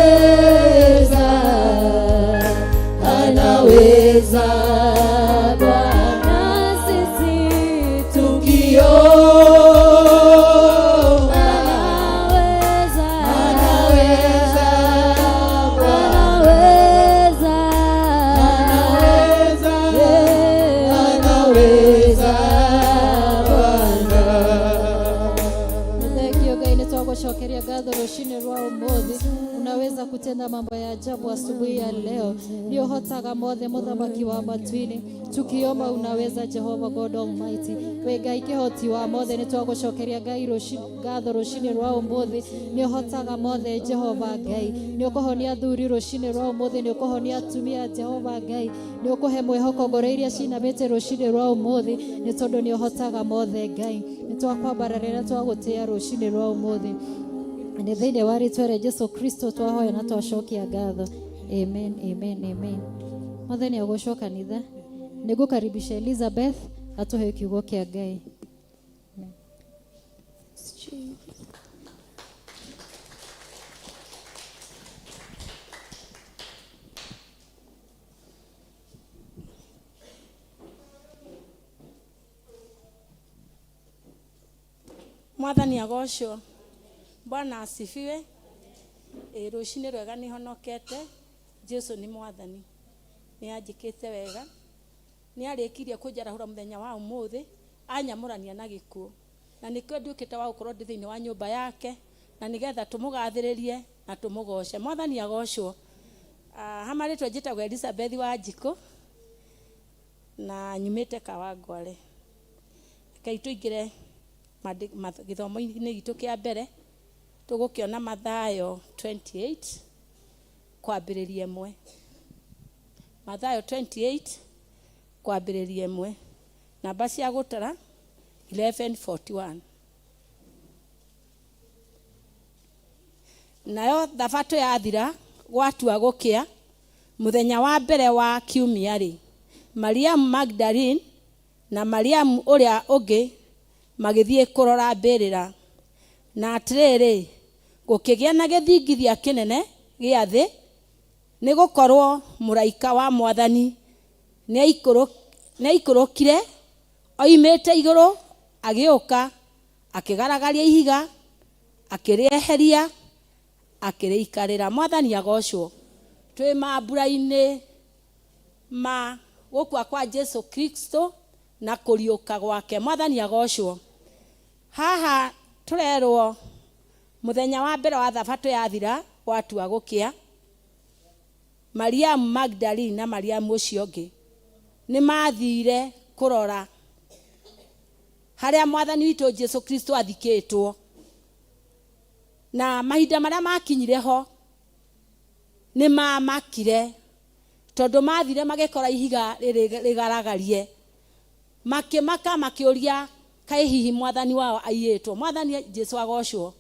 anaweza, anaweza. Bwana sisi tukiomba anaweza, anaweza, anaweza, anaweza. Bwana Thengio Ngai, nĩ twagũcokeria. Nĩtwagũcokeria ngatho rũcinĩ rwa ũmũthĩ. Unaweza kutenda mambo ya ajabu asubuhi ya leo. Nĩ ũhotaga mothe, mũthamaki wa matu-inĩ. Tukiomba unaweza, Jehova God Almighty. Wĩ Ngai kĩhoti wa mothe, nĩtwagũcokeria Ngai ngatho rũcinĩ rwa ũmũthĩ. Nĩ ũhotaga mothe, Jehova Ngai. Nĩ ũkũhonia athuri rũcinĩ rwa ũmũthĩ, nĩ ũkũhonia atumia, Jehova Ngai. Nĩ ũkũhe mwĩhoko ngoro iria cinamĩte rũcinĩ rwa ũmũthĩ, nĩ tondũ nĩ ũhotaga mothe, Ngai. Nĩ twakwambararĩra, twagũtĩĩa rũcinĩ rwa ũmũthĩ. Nĩ thĩinĩ wa rĩtwa rĩa Jesu Kristo twahoya na twacokia ngatho. Amen, amen, amen. Mwathani agocwo kanitha. Nĩngũkaribisha Elizabeth atũhe kiugo kĩa Ngai. Mwathani agocwo. Bwana asifiwe. Ĩ rũcinĩ rwega, nĩ honokete. Jesu nĩ Mwathani, nĩ anjĩkĩte wega, nĩ arĩkirie kũnjarahũra mũthenya wa ũmũthĩ, anyamũrania na gĩkuũ, na nĩkĩo nduĩkĩte wa gũkorwo ndĩ thĩinĩ wa nyũmba yake, na nĩgetha tũmũgathĩrĩrie na tũmũgoce. Mwathani agocwo. Hama rĩtwa njĩtagwo Elizabeth Wanjikũ na nyumĩte Kawangware. Rekei tũingĩre gĩthomo-inĩ gitũ kĩa mbere. Tũgũkĩona Mathayo 28 kwambĩrĩria 1. Mathayo 28 kwambĩrĩria 1, namba cia gũtara 1141. Nayo thabatũ yathira, gwatua gũkĩa mũthenya wa mbere wa kiumia rĩ, Mariamu Magdalene na Mariamu ũrĩa ũngĩ magĩthiĩ kũrora mbĩrĩra. Na atĩrĩrĩ, gũkĩgĩa na gĩthingithia kĩnene gĩa thĩ, nĩ gũkorwo mũraika wa Mwathani nĩaikũrũkire oimĩte igũrũ, agĩũka akĩgaragaria ihiga, akĩrĩeheria, akĩrĩikarĩra. Mwathani agocwo. Twĩ mambura-inĩ ma gũkua kwa Jesu Kristo na kũriũka gwake. Mwathani agocwo. Haha tũrerwo mũthenya wa mbere wa thabatũ yathira, gwatua gũkĩa, Mariamu Magdalene na Mariamu ũcio ũngĩ nĩ mathire kũrora harĩa Mwathani witũ Jesu Kristo athikĩtwo. Na mahinda marĩa makinyire ho nĩ mamakire, tondũ mathire magĩkora ihiga rĩgaragarie. Makĩmaka, makĩũria kaĩ hihi Mwathani wao aiyĩtwo. Mwathani Jesu agocwo.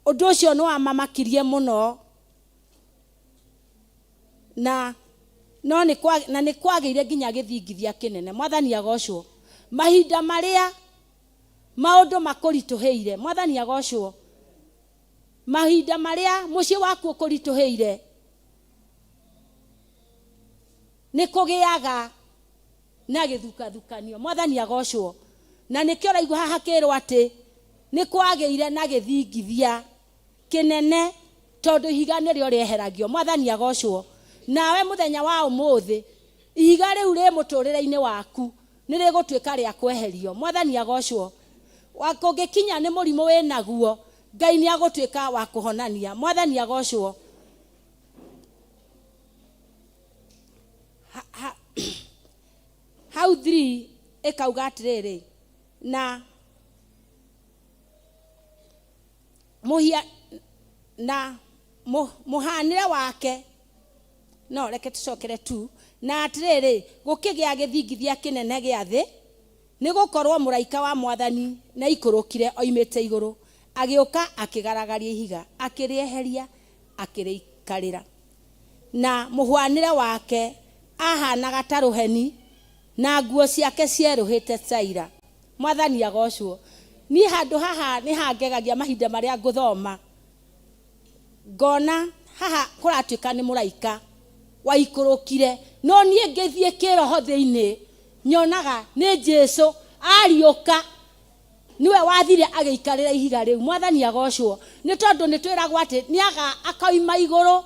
Ũndũ ũcio nĩ wamamakirie mũno, na no nĩ kwa, na nĩ kwagĩire nginya gĩthingithia kĩnene. Mwathani agocwo. Mahinda marĩa maũndũ makũritũhĩire, Mwathani agocwo. Mahinda marĩa mũciĩ waku ũkũritũhĩire, nĩ kũgĩaga na gĩthukathukanio. Mwathani agocwo. Na nĩkĩo ũraigua haha kĩrwo atĩ nĩ kwagĩire na gĩthingithia kĩnene, tondũ ihiga nĩrĩo rĩeheragio. Mwathani agocwo. Nawe mũthenya wa ũmũthĩ ihiga rĩu rĩ mũtũrĩre-inĩ waku nĩ rĩgũtuĩka rĩa kweherio. Mwathani agocwo. Kũngĩkinya nĩ mũrimũ wĩnaguo, Ngai nĩ agũtuĩka wa kũhonania. Mwathani agocwo. Hau 3 ĩkauga atĩrĩrĩ, na mũhia na mũhanĩre wake. No reke tũcokere tu. Na atĩrĩrĩ, gũkĩgĩa gĩthingithia kĩnene gĩa thĩ, nĩ gũkorwo mũraika wa Mwathani nĩaikũrũkire oimĩte igũrũ, agĩũka akĩgaragaria ihiga, akĩrĩeheria, akĩrĩikarĩra. Na mũhwanĩre wake ahanaga ta rũheni, na nguo ciake cierũhĩte ta ira. Mwathani agocwo. Niĩ handũ haha nĩ hangegagia mahinda marĩa ngũthoma, ngona haha kũratuĩka nĩ mũraika waikũrũkire, no niĩ ngĩthiĩ kĩroho thĩinĩ nyonaga nĩ Jesu ariũka, niwe wathire agĩikarĩra ihiga rĩu. Mwathani agocwo. Nĩ tondũ nĩ twĩragwo atĩ nĩ aga akoima igũrũ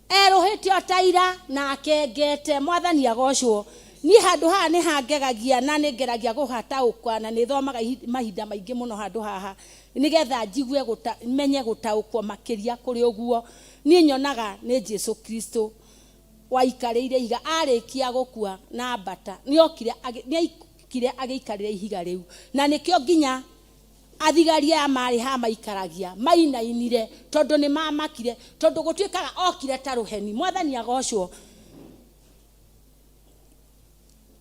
erũhĩte o ta ira na akengete. Mwathani agocwo. Niĩ handũ haha nĩ hangegagia na nĩ ngeragia gũhataũkwa na nĩ thomaga mahinda maingĩ mũno handũ haha nĩgetha njigue menye gũtaũkwo makĩria kũrĩ ũguo. Niĩ nyonaga nĩ Jesu Kristo waikarĩire ihiga arĩkia gũkua na ambata nĩokire nĩaikire agĩikarĩra ihiga rĩu, na nĩkĩo nginya athigari aya marĩ haha maikaragia mainainire tondũ nĩ mamakire, tondũ gũtuĩkaga okire ta rũheni. Mwathani agocwo.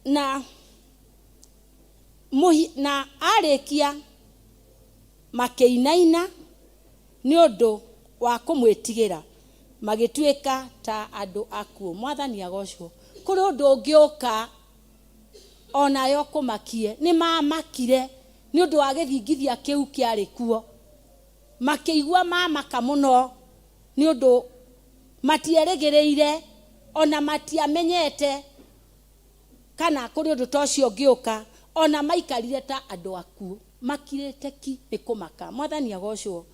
Na na arĩkia makĩinaina nĩ ũndũ wa kũmwĩtigĩra, magĩtuĩka ta andũ akuũ. Mwathani agocwo. Kũrĩ ũndũ ũngĩũka onayo kũmakie, nĩ mamakire nĩ ũndũ wa gĩthingithia kĩu kĩarĩ kuo, makĩigua mamaka mũno nĩ ũndũ matierĩgĩrĩire ona matiamenyete kana kũrĩ ũndũ ta ũcio ũngĩũka, ona maikarire ta andũ akuũ makirĩte ki nĩ kũmaka. Mwathani agocwo.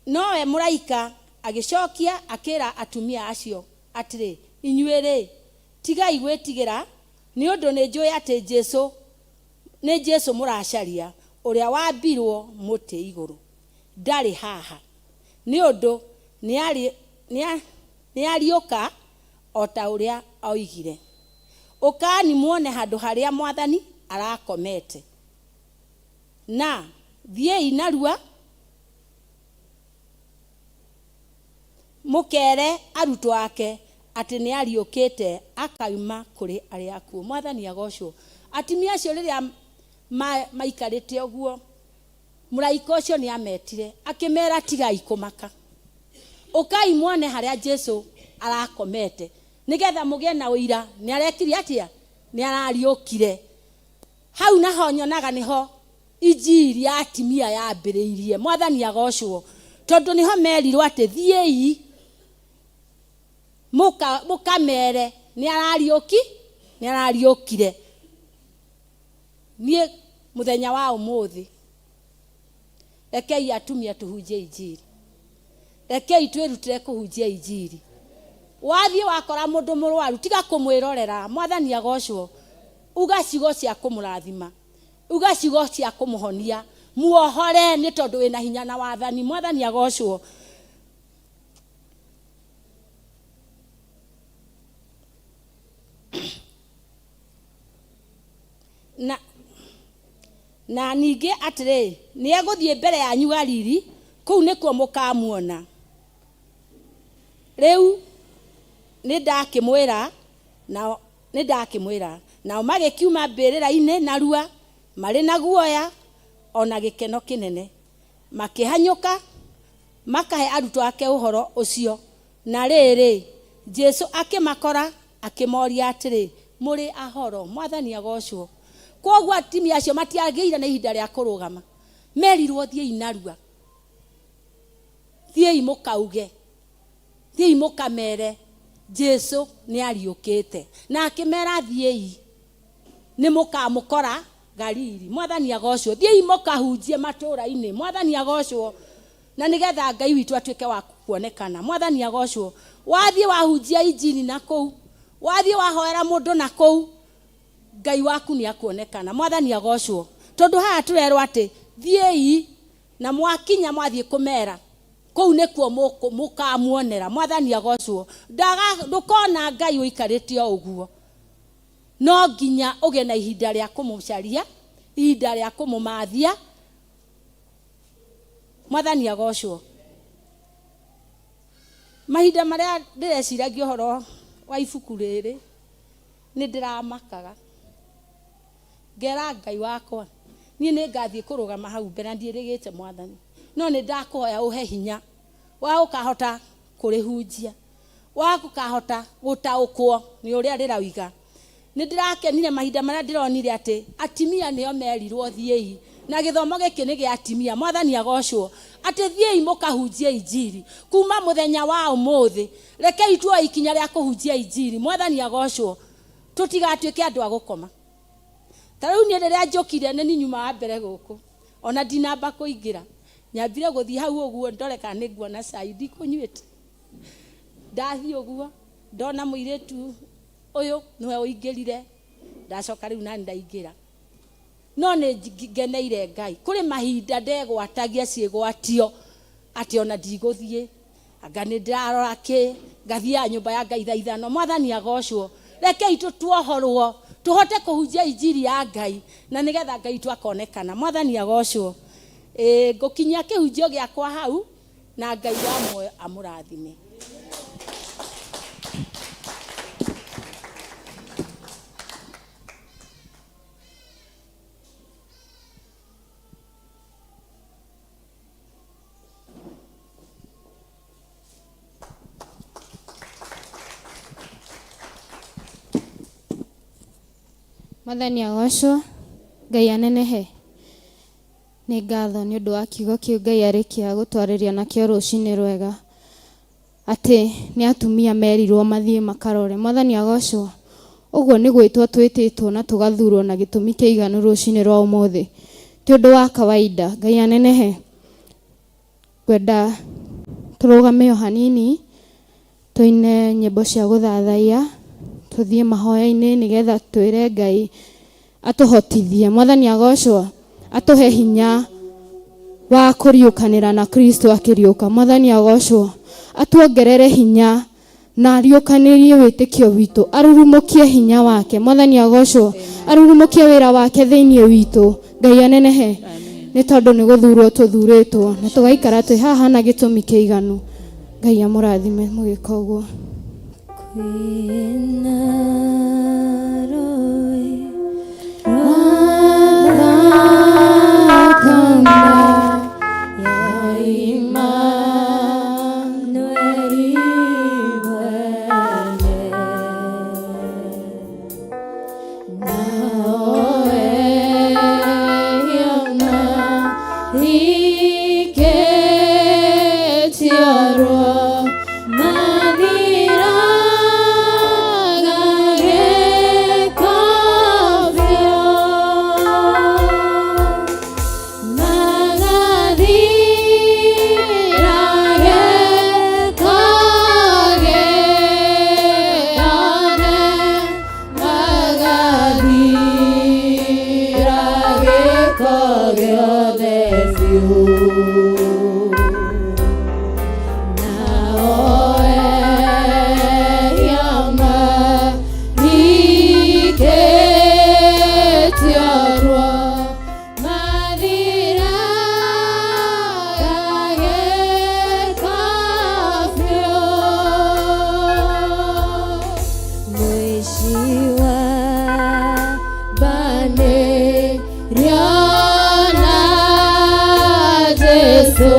Nowe mũraika agĩcokia akĩra atumia acio atĩrĩ, inyuĩ rĩ, tigai gwĩtigĩra, nĩ ũndũ nĩ njũĩ atĩ Jesu nĩ Jesu mũracaria, ũrĩa wambirwo mũtĩ igũrũ. Ndarĩ haha, nĩ ũndũ nĩariũka o ta ũrĩa oigire. Ũkani muone handũ harĩa Mwathani arakomete, na thiĩi narua mũkere arutwo ake atĩ nĩariũkĩte akauma kũrĩ arĩa akuũ. Mwathani agocwo. Atumia acio rĩrĩa maikarĩte ũguo, mũraika ũcio nĩametire akĩmera tigai kũmaka, ũkai muone harĩa Jesu arakomete, nĩgetha mũgĩe na ũira nĩarekire atĩa, nĩarariũkire. Hau naho nyonaga nĩho injiri ya atumia yambĩrĩirie. Mwathani agocwo, tondũ nĩho merirwo atĩ thiĩi mũkamere nĩarariũkire. Niĩ mũthenya wa ũmũthĩ rekei atumia tũhunjie injiri, rekei twĩrutĩre kũhunjia injiri. Wathiĩ wakora mũndũ mũrwaru, tiga kũmwĩrorera. Mwathani agocwo. Uga ciugo cia kũmũrathima, uga ciugo cia kũmũhonia, muohore nĩ tondũ wĩna hinya na wathani. Mwathani agocwo. Na ningĩ atĩrĩ, nĩegũthiĩ mbere yanyu Galili, kũu nĩkuo mũkamuona. Rĩu nĩndakĩmwĩra, nao nao magĩkiuma mbĩrĩra-inĩ narua marĩ na guoya ona gĩkeno kĩnene, makĩhanyũka makahe arutwo ake ũhoro ũcio. Na rĩrĩ, Jesu akĩmakora akĩmoria atĩrĩ, mũrĩ ahoro? Mwathani agocwo. Kwoguo atumia acio matiagĩire na ihinda rĩa kũrũgama, merirwo thiĩi narua, thiĩi mũkauge, thiĩi mũkamere Jesu nĩariũkĩte. Na akĩmera thiĩi nĩ mũkamũkora Galili. Mwathani agocwo. Thiĩi mũkahunjie matũũra-inĩ. Mwathani agocwo. Na nĩgetha Ngai witũ atuĩke wa kuonekana. Mwathani agocwo. Wathiĩ wahunjia injiri na kũu, wathiĩ wahoera mũndũ na kũu, Ngai waku nĩakuonekana. Mwathani agocwo. Tondũ haha tũrerwo atĩ thiĩi na mwakinya mwathiĩ kũmera kũu nĩkuo mũkamuonera. Mwathani agocwo. Ndũkona Ngai ũikarĩte o ũguo, no nginya ũgĩe na ihinda rĩa kũmũcaria, ihinda rĩa kũmũmathia. Mwathani agocwo. Mahinda marĩa ndĩreciragia ũhoro wa ibuku rĩrĩ, nĩ ndĩramakaga ngera Ngai wakwa, niĩ nĩ ngathiĩ kũrũgama hau mbere na ndiĩrĩgĩte Mwathani, no nĩ ndakũhoya ũhe hinya wa gũkahota kũrĩhunjia, wa gũkahota gũtaũkwo nĩ ũrĩa rĩrauga. Nĩ ndĩrakenire mahinda marĩa ndĩronire atĩ atimia nĩo merirwo thiĩi, na gĩthomo gĩkĩ nĩ gĩa atimia. Mwathani agocwo. Atĩ thiĩi mũkahunjie injiri kuma mũthenya wa ũmũthĩ. Rekei tuoe ikinya rĩa kũhunjia injiri. Mwathani agocwo. Tũtigatuĩke andũ a gũkoma. Ta rĩu niĩ rĩrĩa njũkire nĩ niĩ nyuma wa mbere gũkũ, ona ndinamba kũingĩra, nyambire gũthiĩ hau ũguo ndore kana nĩ nguona cai ndikũnyuĩte. Ndathiĩ ũguo ndona mũirĩtu ũyũ nĩwe ũingĩrire, Ndacoka rĩu nani ndaingĩra. No nĩ ngeneire Ngai. Kũrĩ mahinda ndegwatagia ciĩgwatio atĩ ona ndigũthiĩ. Anga nĩ ndĩrarora kĩ, ngathiaga nyũmba ya Ngai thaa 5. Mwathani agocwo. Rekei tũtuohorwo, tũhote kũhunjia injiri ya Ngai, na nĩgetha Ngai witũ akonekana. Mwathani agocwo. Ngũkinyia kĩhunjio gĩakwa hau, na Ngai wa muoyo amũrathime. Mwathani agocwo, Ngai anenehe. Nĩ ngatho nĩ ũndũ wa kiugo kĩu Ngai arĩkia gũtwarĩria nakĩo rũcinĩ rwega, atĩ nĩ atumia merirwo mathiĩ makarore. Mwathani agocwo. Ũguo nĩ gwĩtwo twĩtĩtwo na tũgathurwo na gĩtũmi kĩiganu rũcinĩ rwa ũmũthĩ, ti ũndũ wa kawaida. Ngai anenehe. Ngwenda tũrũgame o hanini, tũine nyĩmbo cia gũthathaiya, tũthiĩ mahoya-inĩ nĩgetha twĩre Ngai atũhotithie. Mwathani agocwo, atũhe hinya wa kũriũkanĩra na Kristo akĩriũka. Mwathani agocwo, atuongerere hinya na ariũkanĩrie wĩtĩkio witũ, arurumũkie hinya wake. Mwathani agocwo, arurumũkie wĩra wake thĩinĩ witũ. Ngai anenehe. Nĩ tondũ nĩ gũthurwo tũthurĩtwo na tũgaikara twĩ haha na gĩtũmi kĩiganu. Ngai amũrathime mũgĩka ũguo. Kwĩna rũĩ rwa thakame ya Imanueli mwene, nao ehia marikĩtiarwo mathiraga gĩko biũ, magathira gĩko gĩothe, magathira gĩko gĩothe biũ. Nao ehia marikĩtiarwo mathiraga gĩko biũ. Mũici wa mbanĩrio na Jesũ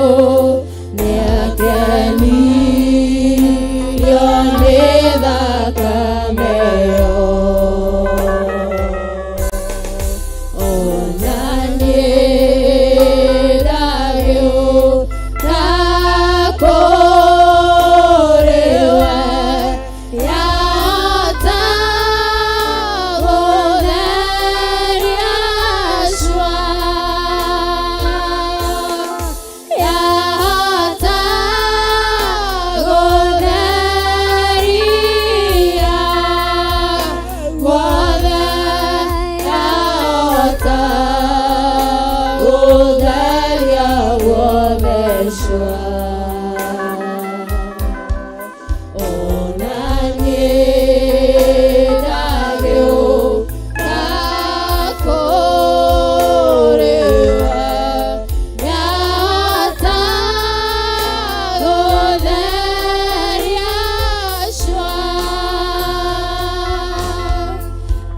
nĩakenirio nĩ thakame ĩyo. Ona niĩ ndagĩũka kũrĩ we, yahota gũtheria cua, yahota gũtheria guothe, yahota gũtheria guothe cua. Ona niĩ ndagĩũka kũrĩ we, yahota gũtheria cua.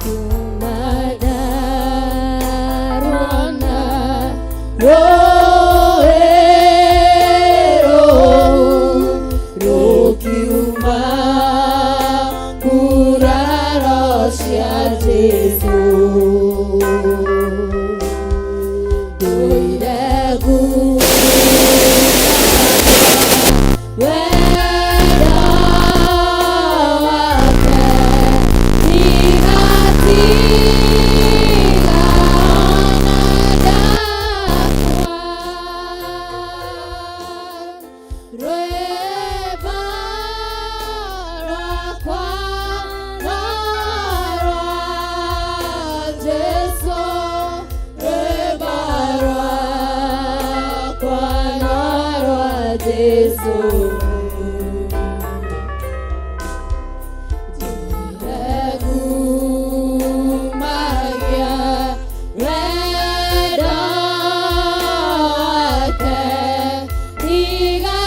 Kuma ndaruona rũĩ rũu rũkiuma nguraro cia Jesũ, ndũire wendo wake, ndigatiga ona ndakua. Rwĩmbo rwakwa no rwa Jesu. Ngumagia wendo wake, ndigatiga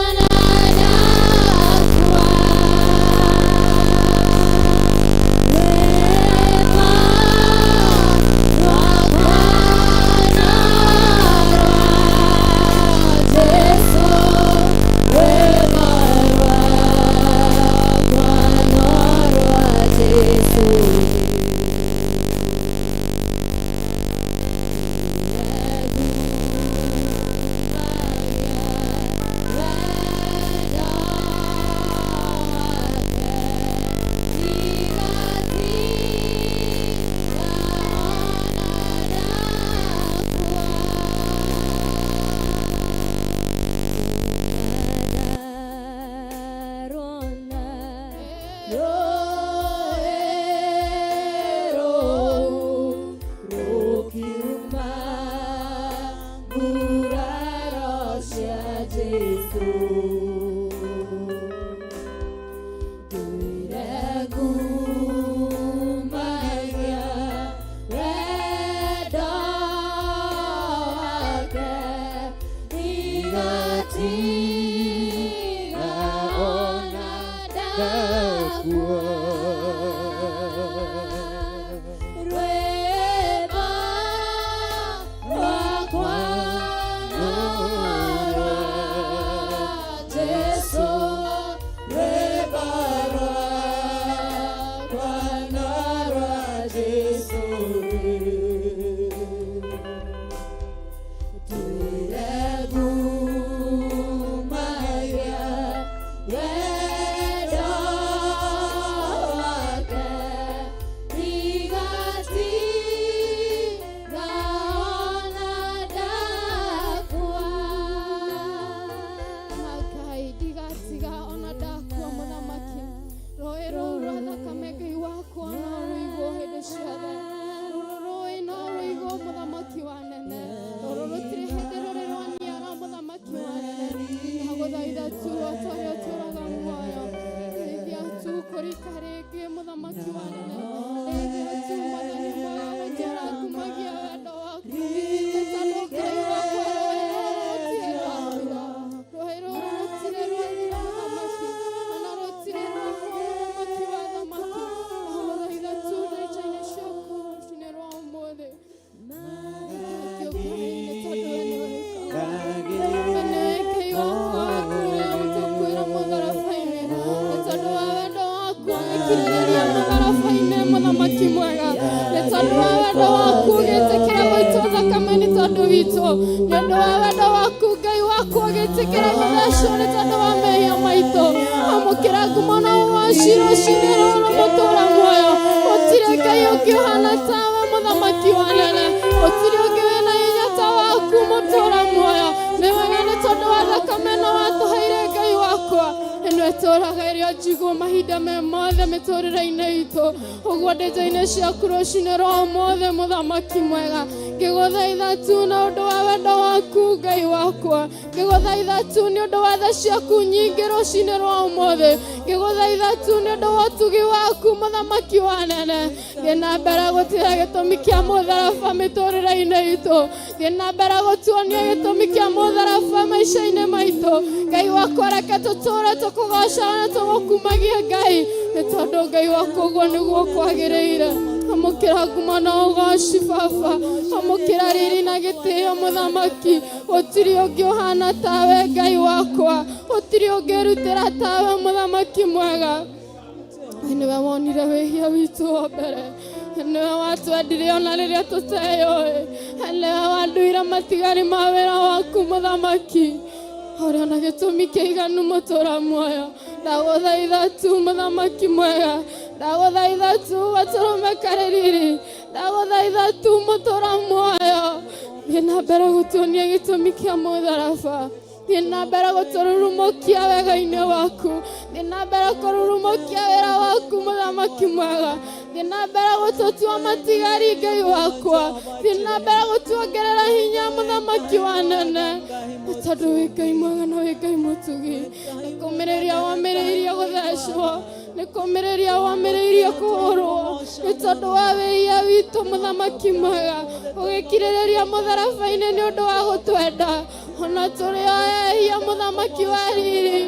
ona ndakua. Rwĩmbo rwakwa no rwa Jesũ, rwĩmbo rwakwa no rwa Jesũ. Ndigatiga ona ndakua. Rwĩmbo rwakwa no rwa Jesũ, rwĩmbo rwakwa no rwa Jesũ. Ngumagia wendo wake, ndigatiga ona ndakua. Na Ngai ndigatiga ona ndakua mũthamaki. Rũĩ rũu rwa thakame Ngai wakwa no rũigwo hĩndĩ ciothe. Rũrũ rũĩ no rũigwo mũthamaki wa nene. Rũrũ rũtirĩ hĩndĩ rũrĩ rwaniara mũthamaki wa nene. Ndagũthaitha tu o ta ũrĩa ũtũũraga muoyo. Ndeithia tu kũrika rĩngĩ mũthamaki wa nene. Ndeithia tu mwathani mwega gũtũũra ngumagia wendo waku. Nĩ tondũ Ngai wakwa rũĩ rũrũ rũtirĩ rwathira. Rũĩ rũrũ rũtirĩ rwathira mũthamaki. Ona rũtirĩ rwahũa mũthamaki wa athamaki. Ndagũthaitha tu ndirica-inĩ ciaku rũcinĩ rwa ũmũthĩ. Thengiũ Ngai nĩ tondũ we nĩwe wĩkaga. We nĩwe Ngai wakwa ũrĩa ũtũkuĩra mũtharaba-inĩ. Nĩ tondũ wa wendo waku ũgĩkirĩrĩria mũtharaba-inĩ mũthamaki mwega. Nĩ tondũ wa wendo waku ũgĩtĩkĩra gũitwo thakame nĩ tondũ witũ. Nĩ ũndũ wa wendo waku Ngai waku ũgĩtĩkĩra gũthecwo nĩ tondũ wa mehia maitũ. Amũkĩra ngumo na ũgoci rũcinĩ rũrũ mũtũũra muoyo. Gũtirĩ Ngai ũngĩ ũhana tawe mũthamaki wa nene. Gũtirĩ ũngĩ wĩna hinya ta waku mũtũũra muoyo. Nĩ wega nĩ tondũ wa thakame ĩno watũheire Ngai wakwa. Ĩno ĩtũũraga ĩrĩ o njiguo mahinda me mothe mĩtũũrĩre-inĩ itũ. Ũguo ndĩnja-inĩ ciaku rũcinĩ rwa ũmũthĩ mũthamaki mwega. Ngĩgũthaitha tu na ũndũ wa wendo waku Ngai wakwa. Ngĩgũthaitha tu nĩ ũndũ wa tha ciaku nyingĩ rũcinĩ rwa ũmũthĩ. Ngĩgũthaitha tu nĩ ũndũ wa ũtugi waku mũthamaki wa nene. Thiĩ na mbere gũtiga gĩtũmi kĩa mũtharaba mĩtũũrĩre-inĩ itũ. Thiĩ na mbere gũtuonia gĩtũmi kĩa mũtharaba maica-inĩ maitũ. Ngai wakwa reke tũtũũre tũkũgocaga na tũgũkumagia Ngai. Nĩ tondũ Ngai wakwa ũguo nĩguo kwagĩrĩire. Amũkĩra ngumo na ũgoci baba. Amũkĩra riri na gĩtĩo mũthamaki. Gũtirĩ ũngĩ ũhana tawe Ngai wakwa. Gũtirĩ ũngĩrutĩra tawe mũthamaki mwega. We nĩwe wonire wĩhia witũ wa mbere. Nĩwe watwendire ona rĩrĩa tũteyũĩ. Nĩwe wanduire matigari ma wĩra waku mũthamaki. Ũrĩ ona gĩtũmi kĩiganu mũtũũra muoyo. Ndagũthaitha tu mũthamaki mwega. Ndagũthaitha tu gatũrũme karĩ riri. Ndagũthaitha tu mũtũũra muoyo. Thiĩ na mbere gũtuonia gĩtũmi kĩa mũtharaba. Thiĩ na mbere gũtũrurumũkia wega-inĩ waku. Thiĩ na mbere kũrurumũkia wĩra waku mũthamaki mwega. Thiĩ na mbere gũtũtua matigari Ngai wakwa. Thiĩ na mbere gũtuongerera hinya mũthamaki wa nene. Nĩ tondũ wĩ Ngai mwega na wĩ Ngai mũtugi. Nĩ kũmĩrĩria wamĩrĩirie gũthecwo. Nĩ kũmĩrĩria wamĩrĩirie kũhũrwo. Nĩ tondũ wa wĩhia witũ mũthamaki mwega. Ũgĩkirĩrĩria mũtharaba-inĩ nĩ ũndũ wa gũtwenda. Ona tũrĩ o ehia mũthamaki wa riri.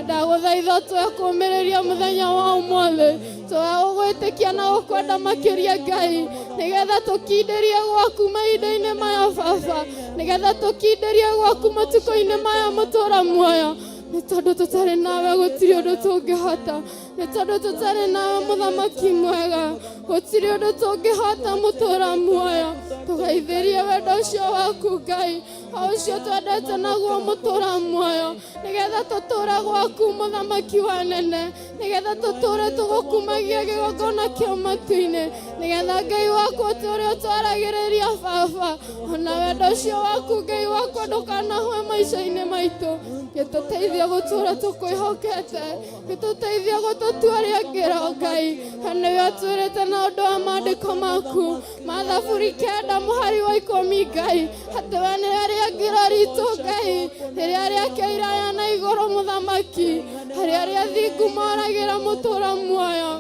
Ndagũthaitha tũe kũmĩrĩria mũthenya wa ũmũthĩ. Tũe gũgwĩtĩkia na gũkwenda makĩria Ngai. Nĩgetha tũkindĩrie gwaku mahinda-inĩ maya baba. Nĩgetha tũkindĩrie gwaku matukũ-inĩ maya mũtũra muoyo. Nĩ tondũ tũtarĩ nawe gũtirĩ ũndũ tũngĩhota. Nĩ tondũ tũtarĩ nawe mũthamaki mwega. Gũtirĩ ũndũ tũngĩhota mũtũra muoyo. Tũgaithĩrie wendo ũcio waku Ngai. O ũcio twendete naguo mũtũra muoyo. Nĩgetha tũtũre gwaku mũthamaki wa nene. Nĩgetha tũtũre tũgũkumagia kĩgongona kĩa matu-inĩ. Nĩgetha Ngai wakwa ũtũre ũtwaragĩrĩria baba. Ona wendo ũcio waku Ngai wakwa ndũkanahwe maica-inĩ maitũ. Gĩtũteithie gũtũra tũkwĩhokete. Gĩtũteithie gũtũtua rĩangĩro Ngai. Na nĩwe ũtwĩrĩte na ũndũ wa maandĩko maku. Ma Thaburi kenda mũhari wa ikũmi Ngai. Atĩ we nĩwe rĩangĩro ritũ Ngai. Rĩrĩa rĩake iraya na igũrũ mũthamaki. Harĩa arĩa athingu moragĩra mũtũra muoyo.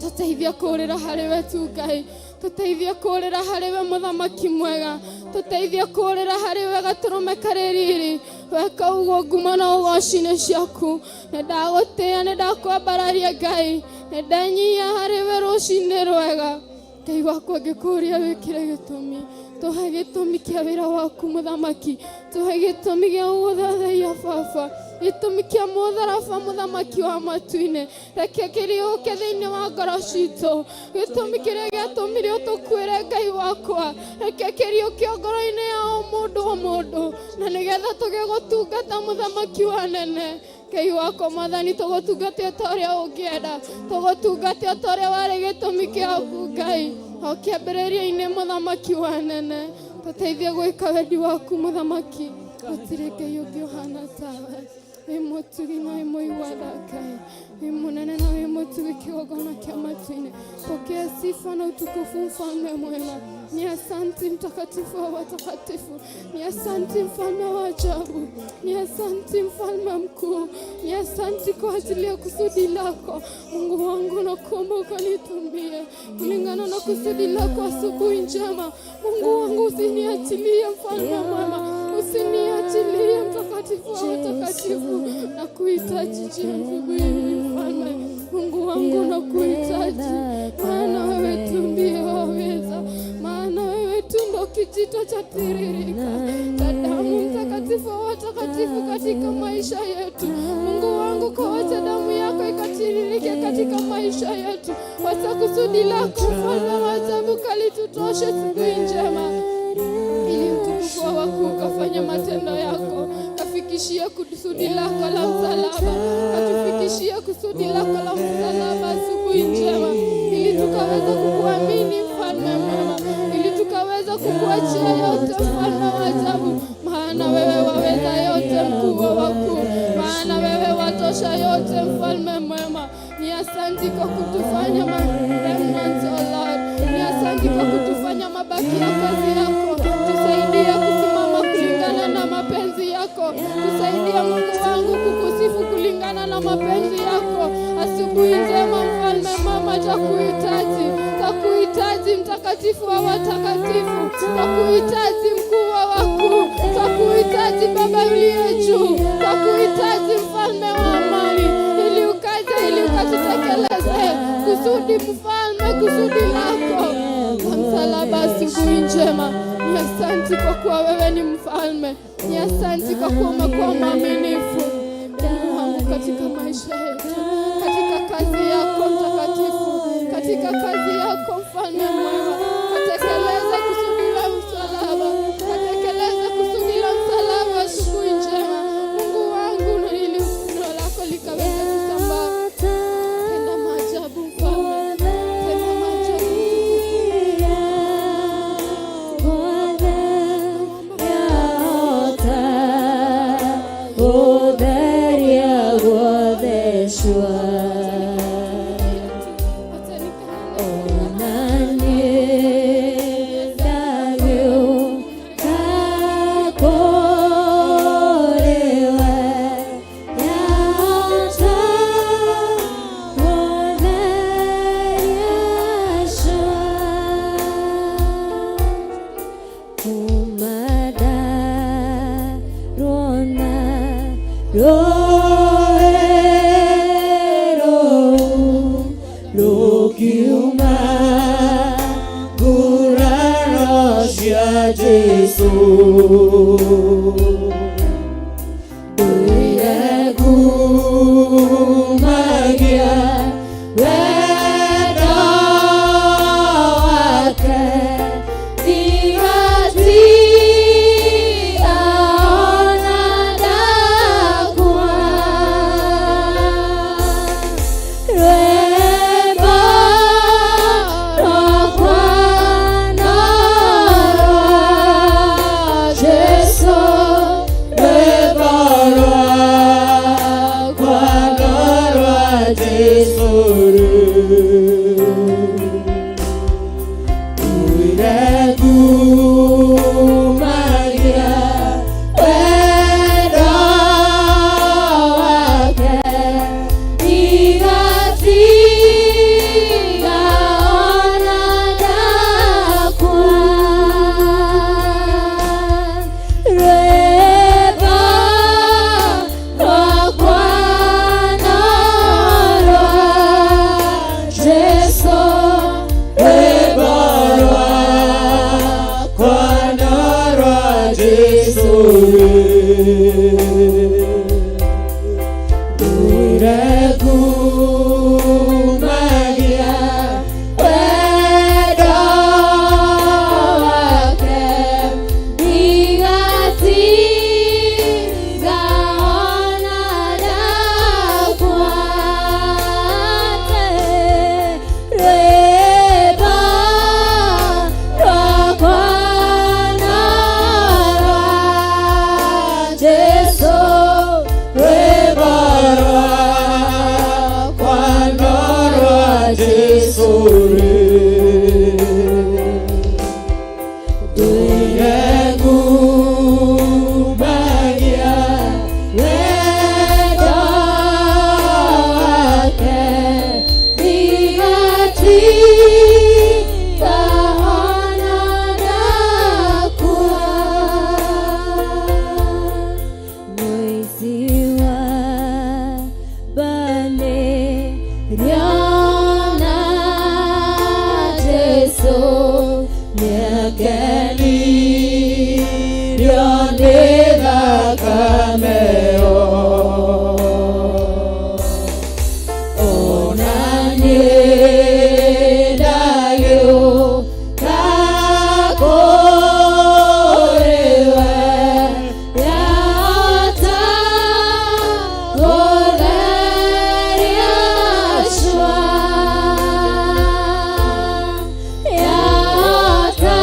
Tũteithie kũũrĩra harĩ we tu Ngai. Tũteithie kũũrĩra harĩ we mũthamaki mwega. Tũteithie kũũrĩra harĩ we gatũrũme karĩ riri. Weka ũguo ngumo na ũgoci nĩ ciaku. Nĩ ndagũtĩĩa, nĩ ndakwambararia Ngai. Nĩ ndenyihia harĩ we rũcinĩ rwega. Ngai wakwa ngĩkũũria wĩkĩre gĩtũmi. Tũhe gĩtũmi kĩa wĩra waku mũthamaki. Tũhe gĩtũmi gĩa gũgũthathaiya baba. Gĩtũmi kĩa mũtharaba mũthamaki wa matu-inĩ. Reke kĩriũke thĩinĩ wa ngoro citũ. Gĩtũmi kĩrĩa gĩatũmire ũtũkuĩre Ngai wakwa. Reke kĩriũke ngoro-inĩ ya o mũndũ o mũndũ. Na nĩgetha tũgĩe gũtungata mũthamaki wa nene. Ngai wakwa mwathani tũgũtungate o ta ũrĩa ũngĩenda. Tũgũtungate o ta ũrĩa warĩ gĩtũmi kĩaku Ngai. O kĩambĩrĩria-inĩ mũthamaki wa nene. Tũteithie gwĩka wendi waku mũthamaki. Gũtirĩ Ngai ũngĩ ũhana tawe. Wĩ mũtugi na wĩ mũigua tha Ngai. Wĩ mũnene na wĩ mũtugi kĩgongona kĩa matu-inĩ. Pokea sifa na utukufu mfalme mwema. Ni asanti mtakatifu wa watakatifu. Ni asanti mfalme wa ajabu. Ni asanti mfalme mkuu. Ni asanti kwa ajili ya kusudi lako. Mungu wangu nakuomba ukanitumie kulingana na kusudi lako asubuhi njema. Mungu wangu usiniachilie mfalme mwema. Usiniachilie mtakatifu wa watakatifu. Nakuhitaji asubuhi hii mfalme. Mungu wangu nakuhitaji. Maana wewe tu ndiye waweza. Maana wewe tu ndo kijito cha tiririka cha damu mtakatifu wa watakatifu katika maisha yetu. Mungu wangu, kawacha damu yako ikatiririke katika maisha yetu. Wacha kusudi lako mfalme wa ajabu kalitutoshe asubuhi njema, ili utukufu wa wakuu ukafanya matendo yako, kafikishie kusudi lako la msalaba, katufikishie kusudi lako la msalaba asubuhi njema, ili tukaweza kukuamini mfalme mwema, ili tukaweza kukuachia yote mfalme wa ajabu, maana wewe waweza yote, mkuu wa wakuu, maana wewe watosha yote, mfalme mwema. Ni asanti kwa kutufanya remnants, oh Lord. Ni asanti kwa kutufanya mabaki ya kazi yako. Tusaidie kusimama kulingana na mapenzi yako. Tusaidie Mungu wangu kukusifu kulingana na mapenzi yako. Asubuhi njema mfalme mama, takuhitaji, takuhitaji mtakatifu wa watakatifu, takuhitaji mkuu wa wakuu, takuhitaji Baba uliye juu, takuhitaji mfalme wa amani, ili ukaje, ili ukatutekeleze kusudi mfalme, kusudi lako la msalaba. Asubuhi njema, ni asanti kwa kuwa wewe ni mfalme, ni asanti kwa kuwa umekuwa mwaminifu Mungu wangu katika maisha yetu, katika kazi yako mtakatifu, katika kazi yako mfalme mwema, katekeleza kusudi la msalaba, katekeleza kusudi la msalaba. Asubuhi njema Mungu wangu, na ili neno lako likaweze kusambaa. Tenda maajabu mfalme, tenda maajabu mtukufu. Gũtheria guothe cua. Acha nikanene. Jesu rĩ Tuire ngumagia wendo wake Ndigatiga ona ndakua Rwĩmbo rwakwa no rwa Jesu Rwĩmbo rwakwa no rwa Jesu Ndũire ngumagia wendo wake Ndigatiga ona ndakua Rwĩmbo rwakwa no rwa Jesu Rwĩmbo rwakwa no rwa Jesu Ndũire ngumagia wendo wake Ndigatiga ona ndakua Mwezi wa bane riona Jesu nĩakenirio nĩ thakame ĩyo Ona niĩ ndagĩũka kũrĩ we Yahota gũtheria cua Yahota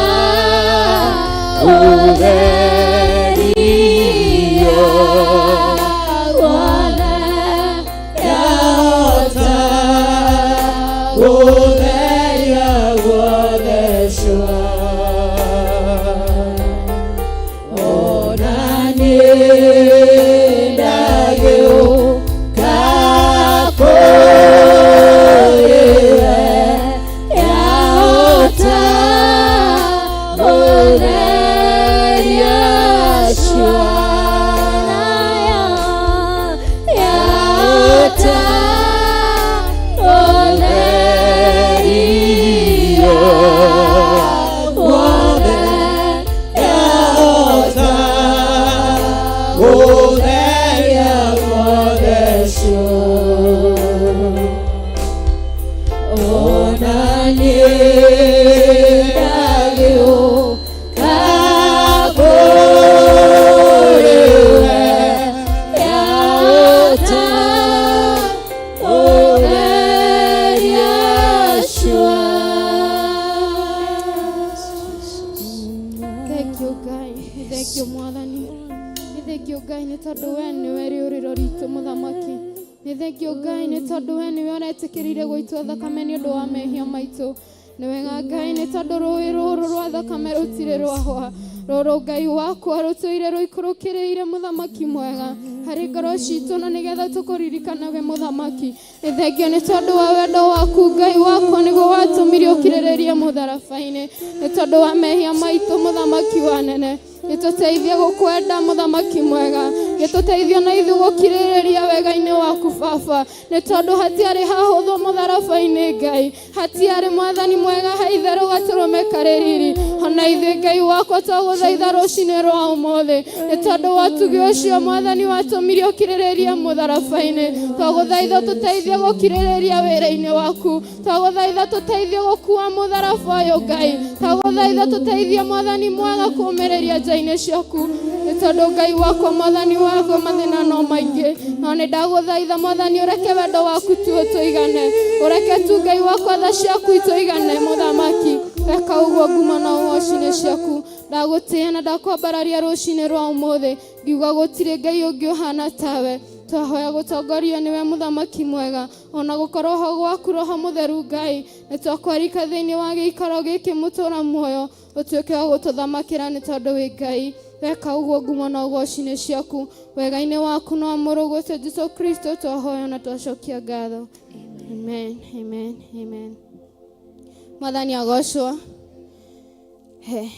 gũtheria guothe Yahota gũtheria guothe cua Ona niĩ ndagĩũka kũrĩ we Yahota gũtheria cua Yahota gũtheria guothe Yahota gũtheria guothe cua Ona niĩ ndagĩũka kũrĩ we Yahota gũtheria cua Thank you Ngai, nĩ thengio mwathani, nĩ thengio Ngai nĩ tondũ we nĩwe rĩũrĩro ritũ mũthamaki. Nĩ thengio Ngai nĩ tondũ we nĩwe ũretĩkĩrire gũitwo thakame nĩ ũndũ wa mehia maitũ. Nĩ wega Ngai nĩ tondũ rũĩ rũrũ rwa thakame rũtirĩ rwahwa. Rũrũ Ngai wakwa rũtũire rũikũrũkĩrĩire mũthamaki mwega harĩ ngoro citũ na nĩgetha tũkũririkanage mũthamaki. Nĩ thengio nĩ tondũ wa wendo waku Ngai wakwa nĩguo watũmire ũkirĩrĩrie mũtharaba-inĩ nĩ tondũ wa mehia maitũ mũthamaki wa nene. Gĩtũteithie gũkwenda mũthamaki mwega, gĩtũteithie na ithuĩ gũkirĩrĩria wega-inĩ waku baba, nĩ tondũ hatiarĩ hahũthũ mũtharaba-inĩ Ngai, hatiarĩ mwathani mwega ha itherũ gatũrũme karĩ riri. Ona ithuĩ Ngai wakwa twagũthaitha rũcinĩ rwa ũmũthĩ, nĩ tondũ wa ũtugi ũcio mwathani watũmire ũkirĩrĩrie mũtharaba-inĩ. Twagũthaitha ũtũteithie gũkirĩrĩria wĩra-inĩ waku, twagũthaitha tũteithie gũkua mũtharaba ũyũ Ngai, twagũthaitha tũteithie mwathani mwega kũũmĩrĩria nja-inĩ ciaku, nĩ tondũ Ngai wakwa mwathani wakwa mathĩna no maingĩ, no nĩ ndagũthaitha mwathani ũreke wendo waku tu ũtũigane, ũreke tu Ngai wakwa tha ciaku itũigane mũthamaki. Weka ũguo ngumo na ũgoci nĩ ciaku. Ndagũtĩĩa na ndakwambararia rũcinĩ rwa ũmũthĩ ngiuga gũtirĩ Ngai ũngĩ ũhana tawe. Twahoya gũtongorio nĩwe mũthamaki mwega, ona gũkorwo ho gwaku Roho Mũtheru Ngai. Nĩ twakwarika thĩinĩ wa gĩikaro gĩkĩ mũtũra muoyo, ũtuĩke wa gũtũthamakĩra nĩ tondũ wĩ Ngai. Weka ũguo ngumo na ũgoci nĩ ciaku, wega-inĩ waku na wa mũrũguo ũcio Jesu Kristo twahoya na twacokia ngatho. Amen, amen, amen. Mwathani agocwo. He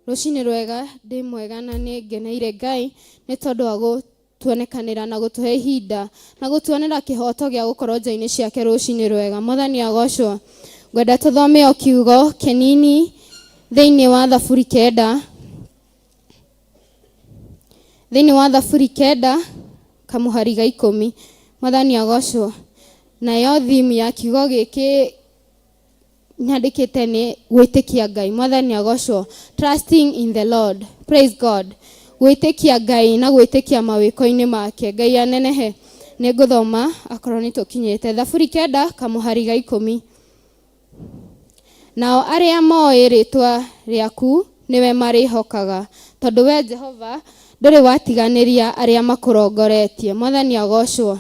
rũcinĩ rwega, ndĩ mwega na nĩ ngeneire Ngai nĩ tondũ wa gũtuonekanĩra na gũtũhe ihinda na gũtuonera kĩhoto gĩa gũkorwo nja-inĩ ciake rũcinĩ rwega. Mwathani agocwo. Ngwenda tũthome o kiugo kĩnini thĩinĩ wa Thaburi 9, thĩinĩ wa Thaburi 9 kamũhari ga 10. Mwathani agocwo. Nayo theme ya kiugo gĩkĩ nyandĩkĩte nĩ gwĩtĩkia Ngai. Mwathani agocwo. Trusting in the Lord. Praise God. Gwĩtĩkia Ngai na gwĩtĩkia mawĩko-inĩ make. Ngai anenehe. Nĩ ngũthoma akorwo nĩ tũkinyĩte Thaburi 9 kamũhari ga 10. Nao arĩa moĩ rĩtwa rĩaku nĩwe marĩhokaga, tondũ we Jehova ndũrĩ watiganĩria arĩa makũrongoretie. Mwathani agocwo.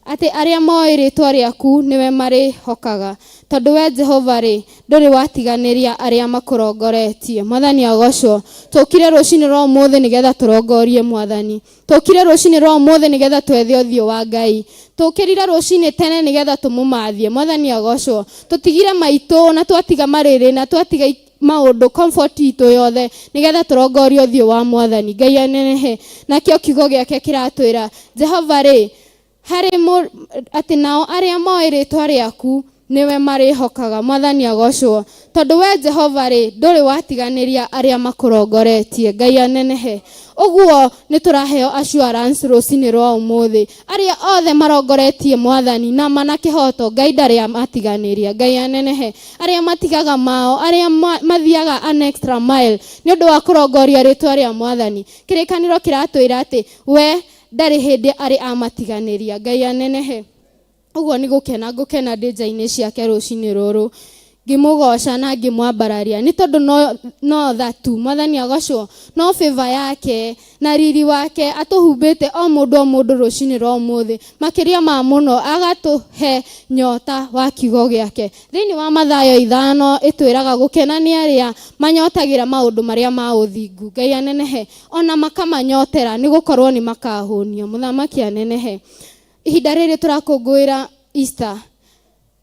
Atĩ arĩa moĩ rĩtwa rĩaku nĩwe marĩhokaga, tondũ we Jehova rĩ ndũrĩ watiganĩria arĩa makũrongoretie. Mwathani agocwo. Tũkire rũcinĩ rwa ũmũthĩ nĩgetha tũrongorie Mwathani. Tũkire rũcinĩ rwa ũmũthĩ nĩgetha twethe ũthiũ wa Ngai. Tũkĩrire rũcinĩ tene nĩgetha tũmũmathie. Mwathani agocwo. Tũtigire maitũ na twatiga marĩrĩ na twatiga maũndũ comfort itũ yothe nĩgetha tũrongorie ũthiũ wa Mwathani. Ngai anenehe. Nakĩo kiugo gĩake kĩratwĩra Jehova rĩ harĩ atĩ nao arĩa moĩ rĩtwa rĩaku nĩwe marĩhokaga. Mwathani agocwo. Tondũ we Jehova rĩ ndũrĩ watiganĩria arĩa makũrongoretie. Ngai anenehe. Ũguo nĩ tũraheo assurance rũcinĩ rwa ũmũthĩ, arĩa othe marongoretie Mwathani na mana kĩhoto, Ngai ndarĩ amatiganĩria. Ngai anenehe. Arĩa matigaga mao, arĩa mathiaga an extra mile nĩ ũndũ wa kũrongoria rĩtwa rĩa Mwathani, kĩrĩkanĩro kĩratwĩra atĩ we ndarĩ hĩndĩ arĩ amatiganĩria. Ngai anenehe. Ũguo nĩ gũkena ngũkena ndĩ nja-inĩ ciake rũcinĩ rũrũ, ngĩmũgoca na ngĩmwambararia, nĩ tondũ no tha tu. Mwathani agocwo. No favor yake na riri wake atũhumbĩte o mũndũ o mũndũ rũcinĩ rwa ũmũthĩ, makĩria ma mũno agatũhe nyota wa kiugo gĩake. Thĩinĩ wa Mathayo 5 ĩtwĩraga gũkena nĩ arĩa manyotagĩra maũndũ marĩa ma ũthingu. Ngai anenehe. Ona makamanyotera, nĩ gũkorwo nĩ makahũnio. Mũthamaki anenehe. Ihinda rĩrĩ tũrakũngũĩra Easter,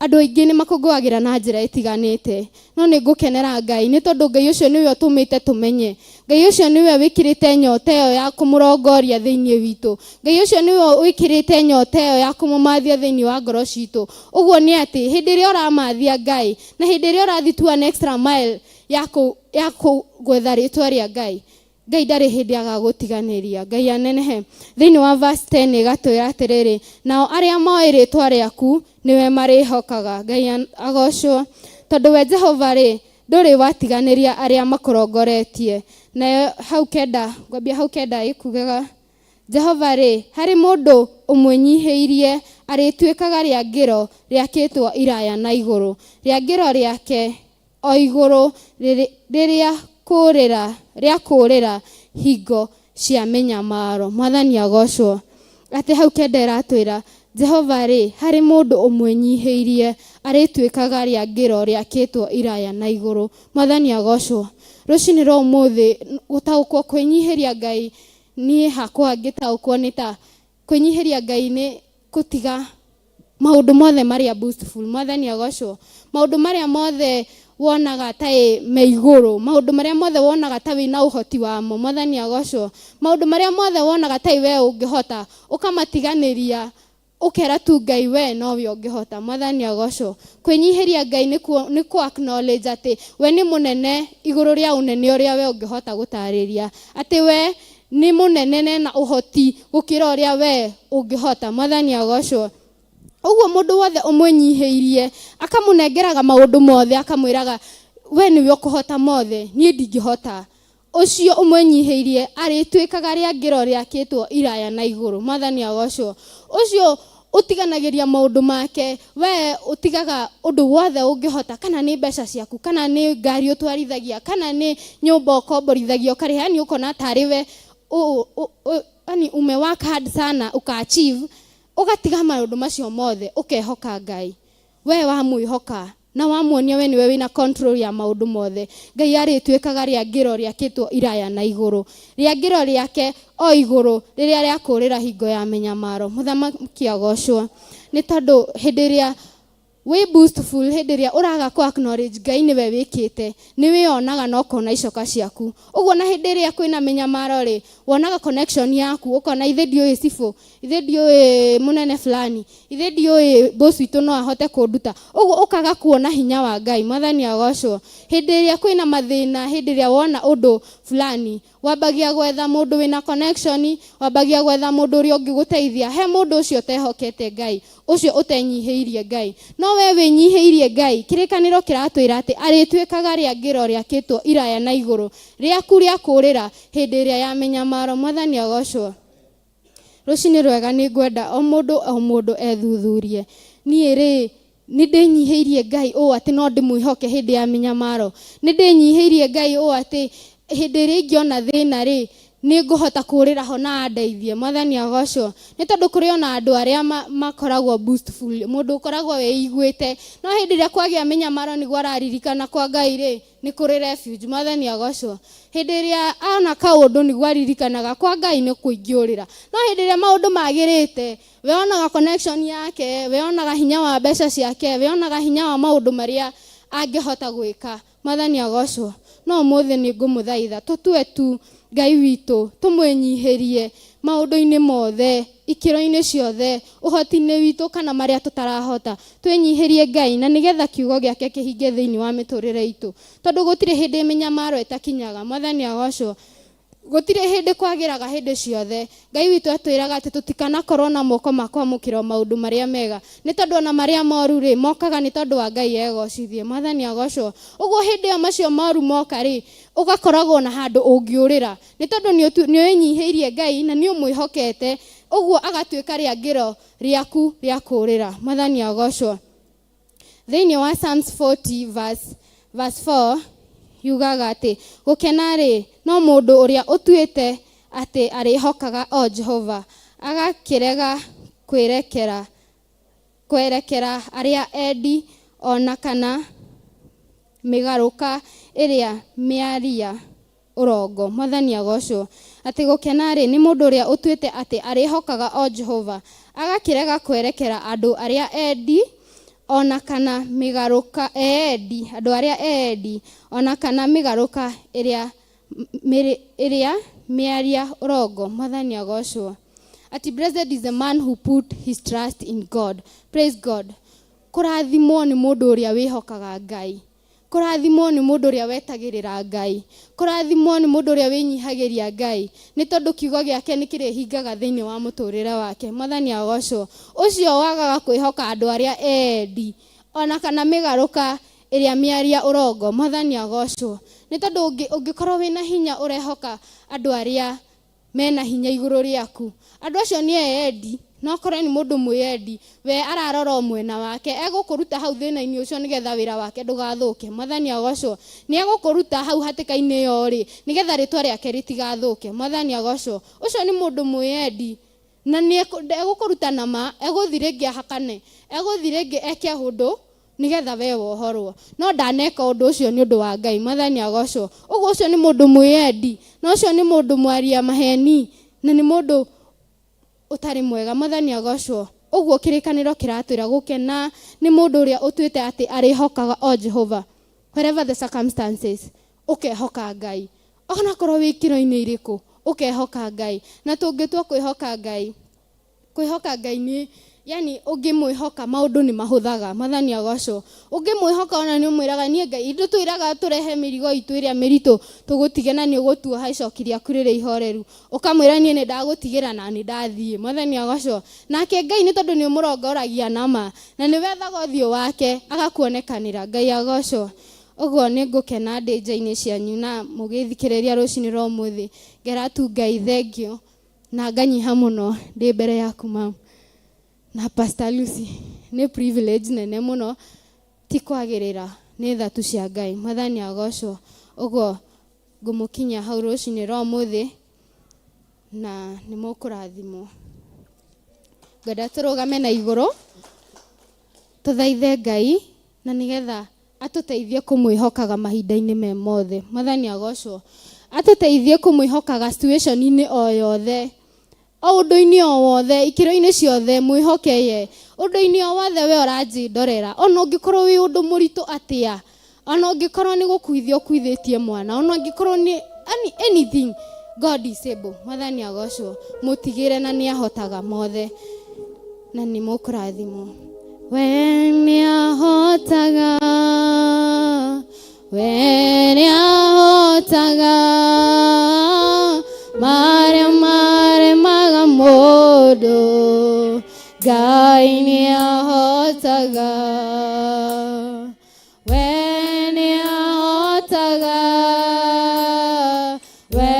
andũ aingĩ nĩ makũngũagĩra na njĩra ĩtiganĩte, no nĩ ngũkenera Ngai nĩ tondũ Ngai ũcio nĩwe ũtũmĩte tũmenye. Ngai ũcio nĩwe wĩkĩrĩte nyota ĩyo ya kũmũrongoria thĩinĩ witũ. Ngai ũcio nĩwe wĩkĩrĩte nyota ĩyo ya kũmũmathia thĩinĩ wa ngoro citũ. Ũguo nĩ atĩ hĩndĩ ĩrĩa ũramathia Ngai na hĩndĩ ĩrĩa ũrathiĩ to an extra mile ya gwetha rĩtwa rĩa Ngai, Ngai ndarĩ hĩndĩ agagũtiganĩria. Ngai anenehe. Thĩinĩ wa verse 10 ĩgatwĩra atĩrĩrĩ, nao arĩa moĩ rĩtwa rĩaku nĩwe marĩhokaga. Ngai agocwo. Tondũ we Jehova rĩ ndũrĩ watiganĩria arĩa makũrongoretie. Nayo hau 9, ngwambia hau 9 ĩkugaga Jehova rĩ harĩ mũndũ ũmwĩnyihĩirie arĩtuĩkaga rĩangĩro rĩakĩtwo iraya na igũrũ, rĩangĩro rĩake o igũrũ rĩrĩa kũrĩra rĩa kũrĩra hingo cia mĩnyamaro. Mwathani agocwo. Atĩ hau 9 ĩratwĩra Jehova rĩ harĩ mũndũ ũmwĩnyihĩirie arĩtuĩkaga rĩangĩro rĩakĩtwo iraya na igũrũ. Mwathani agocwo. Rũcinĩ rwa ũmũthĩ gũtaũkwo kwĩnyihĩria Ngai, niĩ hakwa ngĩtaũkwo nĩ ta kwĩnyihĩria Ngai nĩ gũtiga maũndũ mothe marĩa boastful. Mwathani agocwo. Maũndũ marĩa mothe wonaga ta me igũrũ, maũndũ marĩa mothe wonaga ta wĩna ũhoti wamo. Mwathani agocwo. Maũndũ marĩa mothe wonaga ta we ũngĩhota, ũkamatiganĩria, ũkera tu Ngai we nowe ũngĩhota. Mwathani agocwo. Kwĩnyihĩria Ngai nĩ kũ acknowledge atĩ we nĩ mũnene igũrũ rĩa ũnene ũrĩa we ũngĩhota gũtarĩria, atĩ we nĩ mũnene na ũhoti gũkĩra ũrĩa we ũngĩhota. Mwathani agocwo. Ũguo mũndũ wothe ũmwĩnyihĩirie akamũnengeraga maũndũ mothe, akamwĩraga we nĩwe ũkũhota mothe, niĩ ndingĩhota, ũcio ũmwĩnyihĩirie arĩtuĩkaga rĩangĩro rĩakĩtwo iraya na igũrũ. Mwathani agocwo. Ũcio ũtiganagĩria maũndũ make, we ũtigaga ũndũ wothe ũngĩhota, kana nĩ mbeca ciaku, kana nĩ ngari ũtwarithagia, kana nĩ nyũmba ũkomborithagia ũkarĩha, yani ũkona tarĩ we Yani ume work hard sana uka achieve, ũgatiga maũndũ macio mothe, ũkehoka Ngai. We wamwĩhoka na wamuonia we nĩwe wĩna control ya maũndũ mothe, Ngai arĩtuĩkaga rĩangĩro rĩakĩtwo iraya na igũrũ, rĩangĩro rĩake o igũrũ rĩrĩa rĩakũrĩra hingo ya mĩnyamaro. Mũthamaki agocwo, nĩ tondũ hĩndĩ ĩrĩa wĩ boastful, hĩndĩ ĩrĩa ũraga kũ acknowledge Ngai nĩwe wĩkĩte, nĩ wĩyonaga na ũkona icoka ciaku. Ũguo na hĩndĩ ĩrĩa kwĩna mĩnyamaro rĩ, wonaga connection yaku, ũkona ithe ndiũĩ cibũ, ithe ndiũĩ mũnene fulani, ithe ndiũĩ boss witũ no ahote kũnduta. Ũguo ũkaga kuona hinya wa Ngai. Mwathani agocwo. Hĩndĩ ĩrĩa kwĩna mathĩna, hĩndĩ ĩrĩa wona ũndũ fulani, wambagia gwetha mũndũ wĩna connection, wambagia gwetha mũndũ ũrĩa ũngĩgũteithia. He mũndũ ũcio ũtehokete Ngai, ũcio ũtenyihĩirie Ngai. No we wĩnyihĩirie Ngai, kĩrĩkanĩro kĩratwĩra atĩ arĩtuĩkaga rĩangĩro rĩakĩtwo iraya na igũrũ rĩaku rĩa kũũrĩra hĩndĩ ĩrĩa ya mĩnyamaro. Mwathani agocwo. Rũcinĩ rwega. Nĩ ngwenda o mũndũ o mũndũ ethuthurie, niĩ rĩ, nĩ ndĩnyihĩirie Ngai ũũ atĩ no ndĩmwĩhoke hĩndĩ ya mĩnyamaro? Nĩ ndĩnyihĩirie Ngai ũũ atĩ hĩndĩ ĩrĩa ingĩona thĩna rĩ, nĩ ngũhota kũũrĩra ho na andeithie? Mwathani agocwo, nĩ tondũ kũrĩ ona andũ arĩa makoragwo boastful, mũndũ ũkoragwo wĩiguĩte, no hĩndĩ ĩrĩa kwagĩa mĩnyamaro nĩguo araririkana kwa Ngai rĩ nĩ kũrĩ refuge. Mwathani agocwo. Hĩndĩ ĩrĩa ona kaũndũ nĩguo aririkanaga kwa Ngai nĩ kũingĩũrĩra. No hĩndĩ ĩrĩa maũndũ magĩrĩte, we onaga connection yake, we onaga hinya wa mbeca ciake, we onaga hinya wa maũndũ marĩa angĩhota gwĩka. Mwathani agocwo. No ũmũthĩ nĩ ngũmũthaitha tũtue tu Ngai witũ, tũmwĩnyihĩrie maũndũ-inĩ mothe, ikĩro-inĩ ciothe, ũhoti-inĩ witũ kana marĩa tũtarahota, twĩnyihĩrie Ngai na nĩgetha kiugo gĩake kĩhinge thĩinĩ wa mĩtũrĩre itũ, tondũ gũtirĩ hĩndĩ mĩnyamaro ĩtakinyaga. Mwathani agocwo. Gũtirĩ hĩndĩ kwagĩraga hĩndĩ ciothe. Ngai witũ atwĩraga atĩ tũtikanakorwo na moko ma kwamũkĩra maũndũ marĩa mega, nĩ tondũ ona marĩa moru rĩ, mokaga nĩ tondũ wa Ngai egocithie. Mwathani agocwo. Ũguo hĩndĩ ĩyo macio moru moka rĩ, ũgakoragwo na handũ ũngĩũrĩra, nĩ tondũ nĩ wĩnyihĩirie Ngai na nĩ ũmwĩhokete. Ũguo agatuĩka rĩangĩro rĩaku rĩa kũũrĩra. Mwathani agocwo. Thĩinĩ wa Psalms 40 verse 4 yugaga atĩ gũkena rĩ, no mũndũ ũrĩa ũtuĩte atĩ arĩhokaga o Jehova, agakĩrega kwerekera arĩa endi, ona kana mĩgarũka ĩrĩa mĩaria ũrongo. Mwathani agocwo. Atĩ gũkena rĩ, nĩ mũndũ ũrĩa ũtuĩte atĩ arĩhokaga o Jehova, agakĩrega kwerekera andũ arĩa endi, ona kana mĩgarũka eendi, andũ arĩa eendi, ona kana mĩgarũka ĩrĩa mĩaria ũrongo. Mwathani agocwo. Ati blessed is the man who put his trust in God. Praise God. Kũrathimwo nĩ mũndũ ũrĩa wĩhokaga Ngai, kũrathimwo nĩ mũndũ ũrĩa wetagĩrĩra Ngai, kũrathimwo nĩ mũndũ ũrĩa wĩnyihagĩria Ngai, nĩ tondũ kiugo gĩake nĩ kĩrĩhingaga thĩinĩ wa mũtũrĩre wake. Mwathani agocwo. Ũcio wagaga kwĩhoka andũ arĩa eendi, ona kana mĩgarũka ĩrĩa mĩaria ũrongo. Mwathani agocwo, nĩ tondũ ũngĩkorwo wĩna hinya, ũrehoka andũ arĩa mena hinya igũrũ rĩaku, andũ acio nĩ eendi, no korwo nĩ mũndũ mwĩendi, we ararora o mwena wake. Egũkũruta hau thĩna-inĩ ũcio nĩgetha wĩra wake ndũgathũke. Mwathani agocwo. Nĩ egũkũruta hau hatĩka-inĩ ĩyo rĩ, nĩgetha rĩtwa rĩake rĩtigathũke. Mwathani agocwo. Ũcio nĩ mũndũ mwĩendi na nĩ egũkũruta na ma egũthi rĩngĩ ahakane, egũthi rĩngĩ eke ũndũ nĩgetha we wohorwo, no ndaneka ũndũ ũcio nĩ ũndũ wa Ngai. Mwathani agocwo. Ũguo ũcio nĩ mũndũ mwĩendi, na ũcio nĩ mũndũ mwaria maheni, na nĩ mũndũ ũtarĩ mwega. Mwathani agocwo. Ũguo kĩrĩkanĩro kĩratwĩra gũkena nĩ mũndũ ũrĩa ũtuĩte atĩ arĩhokaga o Jehova, whatever the circumstances. Ũkehoka Ngai onakorwo wĩ ikĩro-inĩ irĩkũ, ũkehoka Ngai. Na tũngĩtua kwĩhoka Ngai, kwĩhoka Ngai nĩ yani ũngĩmwĩhoka maũndũ nĩ mahũthaga. Mwathani agocwo. Ũngĩmwĩhoka, ona nĩ ũmwĩraga niĩ Ngai ndũtwĩraga tũrehe mĩrigo itũ ĩrĩa mĩritũ tũgũtige, na nĩ ũgũtuoha icoki rĩaku rĩrĩ ihoreru. Ũkamwĩra niĩ nĩ ndagũtigĩra na nĩ ndathiĩ. Mwathani agocwo. Nake Ngai, nĩ tondũ nĩ ũmũrongoragia nama na nĩ wethaga ũthiũ wake, agakuonekanĩra. Ngai agocwo. Ũguo nĩ ngũkena ndĩ nja-inĩ cianyu na mũgĩthikĩrĩria rũcinĩ rwa ũmũthĩ. Ngera tu Ngai thengio na nganyiha mũno ndĩ mbere yaku, mam, na Pastor Lucy. Nĩ privilege nene mũno, ti kwagĩrĩra, nĩ tha tu cia Ngai. Mwathani agocwo. Ũguo ngũmũkinyia hau rũcinĩ rwa ũmũthĩ. Na nĩ mũkũrathimwo. Ngwenda tũrũgame na igũrũ tũthaithe Ngai na nĩgetha atũteithie kũmwĩhokaga mahinda-inĩ me mothe. Mwathani agocwo. Atũteithie kũmwĩhokaga situation-inĩ o yothe. O ũndũ-inĩ o wothe, ikĩro-inĩ ciothe, mwĩhoke ye. Ũndũ-inĩ o wothe we ũranjĩndorera, ona ũngĩkorwo wĩ ũndũ mũritũ atĩa, ona ũngĩkorwo nĩ gũkuithia ũkuithĩtie mwana, ona ũngĩkorwo nĩ any, anything, God is able. Mwathani agocwo. Mũtigĩre na nĩ ahotaga mothe na nĩ mũkũrathimwo. We nĩ ahotaga, we nĩ ahotaga marĩa maremaga mũndũ, Ngai nĩ ahotaga. We nĩ ahotaga, we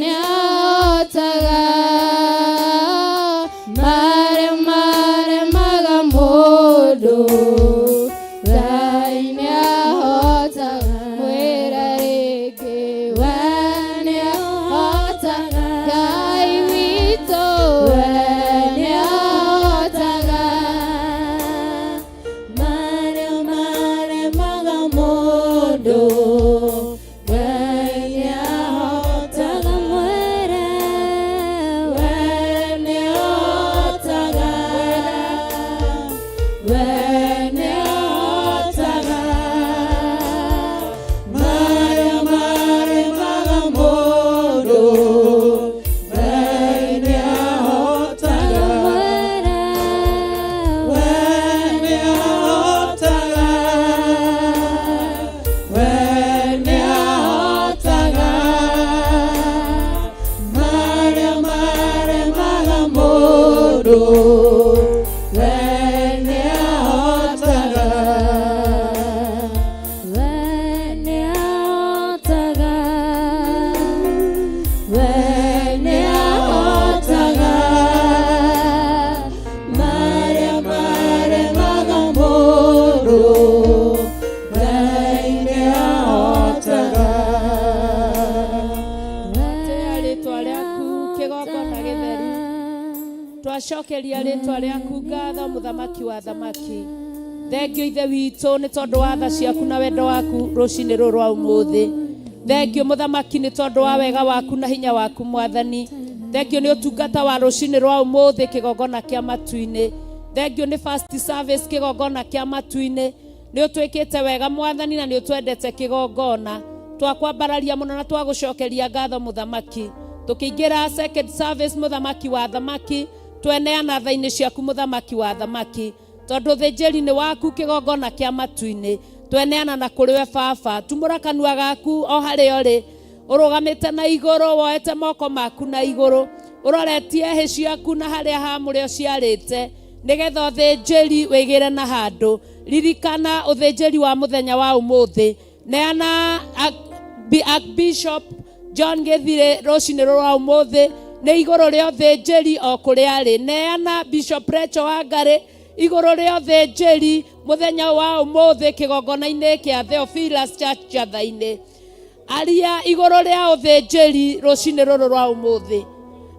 nĩ ahotaga marĩa maremaga mũndũ, Ngai nĩ ahotaga. Mwĩre rĩngĩ, we nĩ ahotaga, Ngai witũ, we nĩ ahotaga marĩa maremaga mũndũ, Ngai nĩ ahotaga. Mwĩre, we nĩ ahotaga, we nĩ ahotaga marĩa maremaga mũndũ, Ngai nĩ ahotaga. We nĩ ahotaga, we nĩ ahotaga marĩa maremaga mũndũ, we nĩ ahotaga. We nĩ ahotaga, we nĩ ahotaga marĩa maremaga mũndũ, Ngai nĩ ahotaga. Tĩa rĩtwa rĩaku kĩgongona gĩtheru, twacokeria rĩtwa rĩaku ngatho, mũthamaki wa thamaki. Thengio Ithe witũ nĩ tondũ wa tha ciaku na wendo waku rũcinĩ rũrũ rwa ũmũthĩ. Thengio mũthamaki nĩ tondũ wa wega waku na hinya waku. Mwathani, thengio nĩ ũtungata wa rũcinĩ rwa ũmũthĩ kĩgongona kĩa matu-inĩ. Thengio nĩ first service kĩgongona kĩa matu-inĩ. Nĩ ũtwĩkĩte wega, Mwathani, na nĩ ũtwendete. Kĩgongona twakwambararia mũno na twagũcokeria ngatho, mũthamaki. Tũkĩingĩra second service, mũthamaki wa thamaki, tweneana tha-inĩ ciaku, mũthamaki wa thamaki, tondũ thĩnjĩri nĩ waku. Kĩgongona kĩa matu-inĩ tweneana na kũrĩ we. Baba, tumũra kanua gaku o harĩa ũrĩ ũrũgamĩte na igũrũ, woete moko maku na igũrũ, ũroretie hĩ ciaku na harĩa hamũre ũciarĩte, nĩgetha ũthĩnjĩri wĩgĩre na handũ. Ririkana ũthĩnjĩri wa mũthenya wa ũmũthĩ. Neana Archbishop John Gĩthirĩ rũcinĩ rwa ũmũthĩ nĩ igũrũ rĩa ũthĩnjĩri o kũrĩa arĩ. Neana Bishop Rachel Wangari igũrũ rĩa ũthĩnjĩri mũthenya wa ũmũthĩ kĩgongona-inĩ kĩa Theophilus Church Njatha-inĩ. Aria igũrũ rĩa ũthĩnjĩri rũcinĩ rũrũ rwa ũmũthĩ.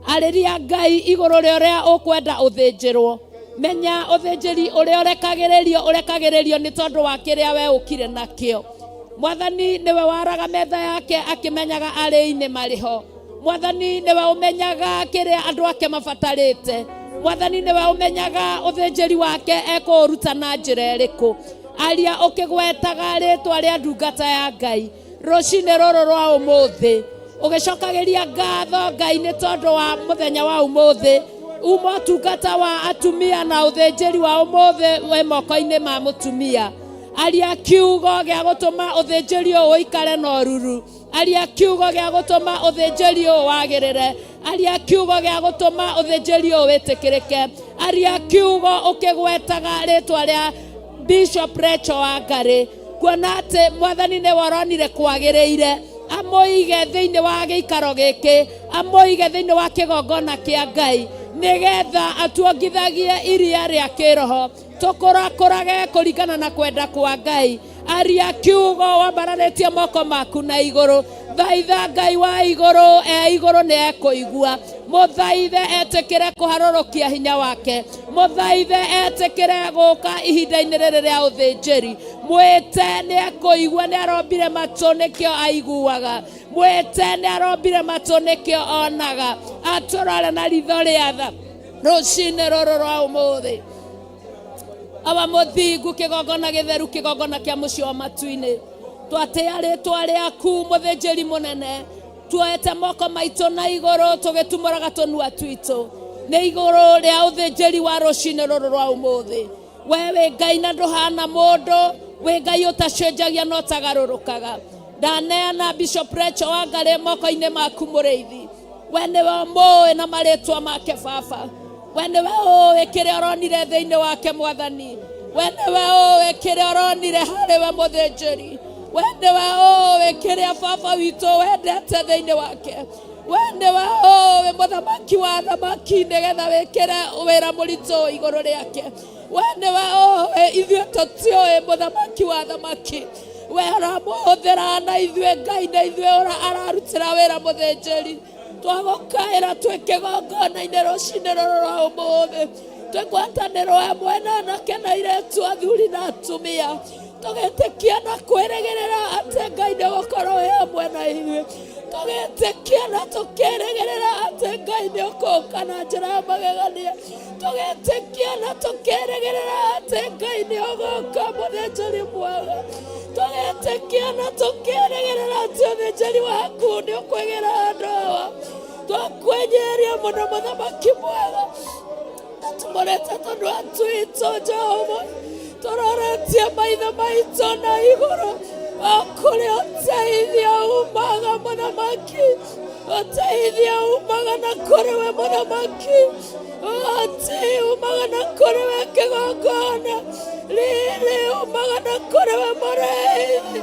Arĩria Ngai igũrũ rĩa ũrĩa ũkwenda ũthĩnjĩrwo. Menya ũthĩnjĩri ũrĩa ũrekagĩrĩrio, ũrekagĩrĩrio nĩ tondũ wa kĩrĩa we ũkire nakĩo. Mwathani nĩwe waraga metha yake akĩmenyaga arĩi-inĩ marĩ ho. Mwathani nĩwe ũmenyaga kĩrĩa andũ ake mabatarĩte. Mwathani nĩwe ũmenyaga ũthĩnjĩri wake ekũũruta na njĩra ĩrĩkũ. Aria ũkĩgwetaga rĩtwa rĩa ndungata ya Ngai rũcinĩ rũrũ rwa ũmũthĩ, ũgĩcokagĩria ngatho Ngai nĩ tondũ wa mũthenya wa ũmũthĩ. Uma ũtungata wa atumia na ũthĩnjĩri wa ũmũthĩ wĩ moko-inĩ ma mũtumia. Aria kiugo gĩa gũtũma ũthĩnjĩri ũyũ ũikare na ũruru. Aria kiugo gĩa gũtũma ũthĩnjĩri ũyũ wagĩrĩre. Aria kiugo gĩa gũtũma ũthĩnjĩri ũyũ wĩtĩkĩrĩke. Aria kiugo ũkĩgwetaga rĩtwa rĩa Bishop Rachel Wangari, kuona atĩ Mwathani nĩwe ũronire kwagĩrĩire amũige thĩinĩ wa gĩikaro gĩkĩ, amũige thĩinĩ wa kĩgongona kĩa Ngai, nĩgetha atuongithagie iria rĩa kĩroho, tũkũrakũrage kũringana na kwenda kwa Ngai. Aria kiugo wambararĩtie moko maku na igũrũ. Thaitha Ngai wa igũrũ e igũrũ nĩ ekũigua. Mũthaithe etĩkĩre kũharũrũkia hinya wake. Mũthaithe etĩkĩre gũka ihinda-inĩ rĩrĩ rĩa ũthĩnjĩri. Mwĩte nĩ ekũigua, nĩ arombire matũ nĩkĩo aiguaga. Mwĩte nĩ arombire matũ nĩkĩo onaga. Atũrore na ritho rĩa tha rũcinĩ rũrũ rwa ũmũthĩ. Awa mũthingu, kĩgongona gĩtheru, kĩgongona kĩa mũciĩ wa matu-inĩ, twatĩa rĩtwa rĩaku mũthĩnjĩri mũnene. Tuoete moko maitũ na igũrũ tũgĩtumũraga tũnua twitũ nĩ igũrũ rĩa ũthĩnjĩri wa rũcinĩ rũrũ rwa ũmũthĩ. We wĩ Ngai na ndũhana mũndũ, wĩ Ngai ũtacenjagia na ũtagarũrũkaga. Ndaneana Bishop Rachel Wangarĩ moko-inĩ maku mũrĩithi. We nĩwe ũmũĩ na marĩtwa make baba. We nĩwe ũĩ kĩrĩa ũronire thĩinĩ wake mwathani. We nĩwe ũĩ kĩrĩa ũronire harĩ we mũthĩnjĩri. We nĩwe ũĩ kĩrĩa baba witũ wendete thĩinĩ wake. We nĩwe ũĩ mũthamaki wa athamaki, nĩgetha wĩkĩre wĩra mũritũ igũrũ rĩake. We nĩwe ũĩ, ithuĩ tũtiũĩ mũthamaki wa athamaki. We ũramũhũthĩra na ithuĩ Ngai, na ithuĩ ararutĩra wĩra mũthĩnjĩri. Twagũkaĩra twĩ kĩgongona-inĩ rũcinĩ rũrũ rwa ũmũthĩ, twĩ ngwatanĩro ĩmwe na anake na airĩtu, athuri na atumia, tũgĩtĩkia na kwĩrĩgĩrĩra atĩ Ngai nĩ ũgũkorwo wĩ hamwe na ithuĩ, tũgĩtĩkia na tũkĩrĩgĩrĩra atĩ Ngai nĩ ũkũka na njĩra ya magegania, tũgĩtĩkia na tũkĩrĩgĩrĩra atĩ Ngai nĩ ũgũka mũthĩnjĩri mwega, tũgĩtĩkia na tũkĩrĩgĩrĩra atĩ ũthĩnjĩri waku nĩ ũkwĩgĩra andũ awa. Twakwenyeria mũno mũthamaki mwega, tũmũrĩte tũnua twitũ Jehova, tũroretie maitho maitũ na igũrũ o kũrĩa ũteithio umaga mũthamaki, ũteithio umaga na kũrĩ we mũthamaki, ũhoti umaga na kũrĩ we kĩgongona, riri umaga na kũrĩ we mũrĩithi,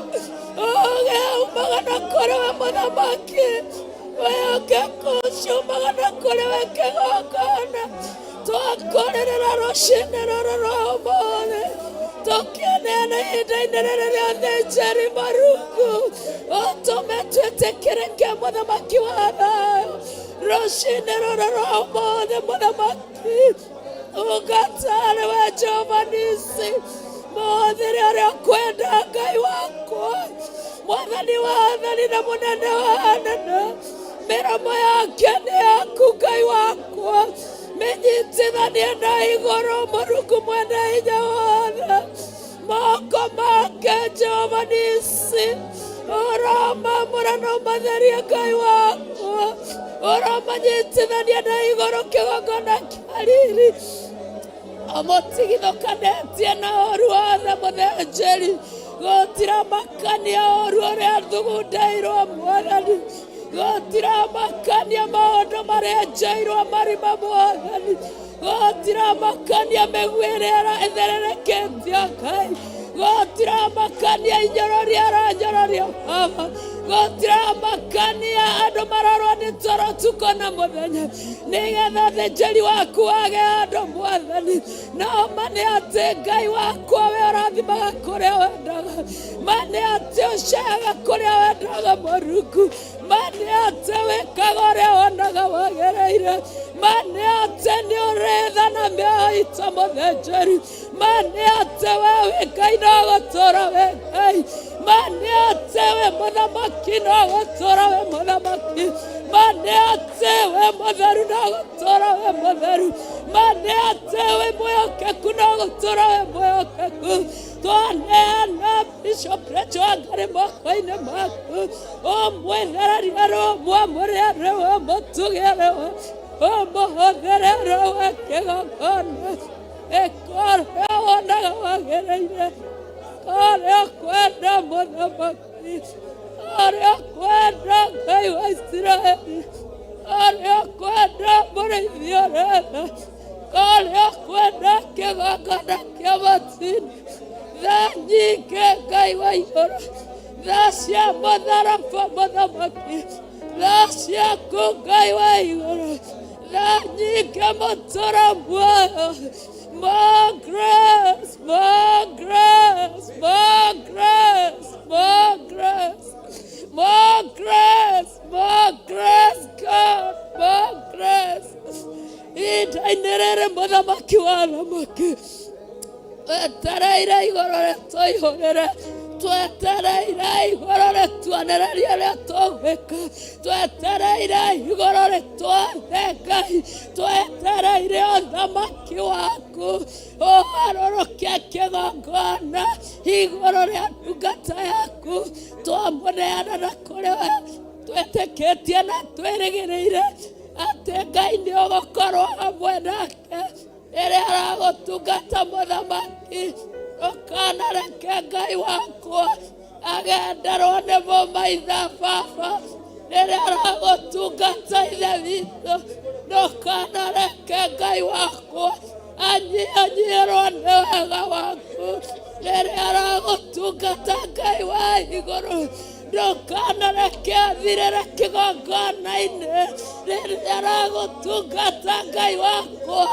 ũũgĩ umaga na kũrĩ we mũthamaki, wĩhokeku ũcio umaga na kũrĩ we kĩgongona. Twakũrĩrĩra rũcinĩ rũrũ rwa ũmũthĩ, tũkĩneana ihinda-inĩ rĩrĩ rĩa ũthĩnjĩri Mũrungu, ũtũme twĩtĩkĩrĩke mũthamaki wa thayũ. Rũcinĩ rũrũ rwa ũmũthĩ mũthamaki, ũgatarĩ we Jehova Nisi, mũhũthĩre ũrĩa ũkwenda Ngai wakwa, mwathani wa athani na mũnene wa anene. Mĩromo yake nĩ yaku Ngai wakwa, mĩnyitithanie na igũrũ Mũrungu mwene hinya wothe. Moko make Jehova Nisi, ũramamũra na ũmatherie Ngai wakwa, ũramanyitithania na igũrũ kĩgongona kĩa riri, ũmũtigithũkanĩtie na ũru wothe mũthĩnjĩri. Gũtiramakania ũru ũrĩa thugundeirwo mwathani, gũtiramakania maũndũ marĩa njeirwo marima mwathani, gũtiramakania mĩguĩ ĩrĩa ĩtherereketio Ngai, gũtiramakania inyororia aranyororia baba, gũtiramakania andũ marorwo nĩ toro ũtukũ na mũthenya, nĩgetha ũthĩnjĩri waku wage andũ mwathani. No ma nĩ atĩ Ngai wakwa we ũrathimaga kũrĩa wendaga, ma nĩ atĩ ũceaga kũrĩa wendaga Mũrungu, ma nĩ atĩ wĩkaga ũrĩa wonaga wagĩrĩire, ma nĩ atĩ nĩ ũrĩ tha na mĩoyo itũ mũthĩnjĩri, ma nĩ atĩ we wĩ Ngai no gũtũũra wĩ Ngai, ma nĩ atĩ wĩ mũthamaki no gũtũũra wĩ mũthamaki, ma nĩ atĩ wĩ mũtheru no gũtũũra wĩ mũtheru, ma nĩ atĩ wĩ mwĩhokeku no gũtũũra wĩ mwĩhokeku. Twaneana Bishop Rachel Wangarĩ moko-inĩ maku, ũmwĩthererie rĩu, ũmwamũre rĩu, ũmũtuge rĩu, ũmũhũthĩre rĩu kĩgongona, ĩka ũrĩa wonaga wagĩrĩire, ũrĩa ũkwenda mũthamaki, ũrĩa ũkwenda Ngai wa Isiraeli, ũrĩa ũkwenda mũrĩithi ũrĩa ũrĩa ũkwenda kĩgongona kĩa matu-inĩ. Tha nyingĩ Ngai wa igũrũ, tha cia mũtharaba mũthamaki, tha ciaku Ngai wa igũrũ, tha nyingĩ mũtũra muoyo. More grace, more grace, more grace, more grace, more grace. Mũthamaki. Twetereire igũrũ rĩtũihũrĩre, twetereire igũrũ rĩtuonererie ũrĩa tũgwĩka, twetereire igũrũ rĩtwathe Ngai, twetereire ũthamaki waku ũgarũrũke kĩgongona igũrũ rĩa ndungata yaku. Twamũneana na kũrĩ we, twĩtĩkĩtie na twĩrĩgĩrĩire atĩ Ngai nĩ ũgũkorwo hamwe nake rĩrĩa aragũtungata. Mũthamaki, ndũkanareke Ngai wakwa agenderwo nĩ mũmaitha baba rĩrĩa aragũtungata. Ithe witũ, ndũkanareke Ngai wakwa anyihanyiherwo nĩ wega waku rĩrĩa aragũtungata. Ngai wa igũrũ, ndũkanareke athirĩre kĩgongona-inĩ rĩrĩa aragũtungata. Ngai wakwa,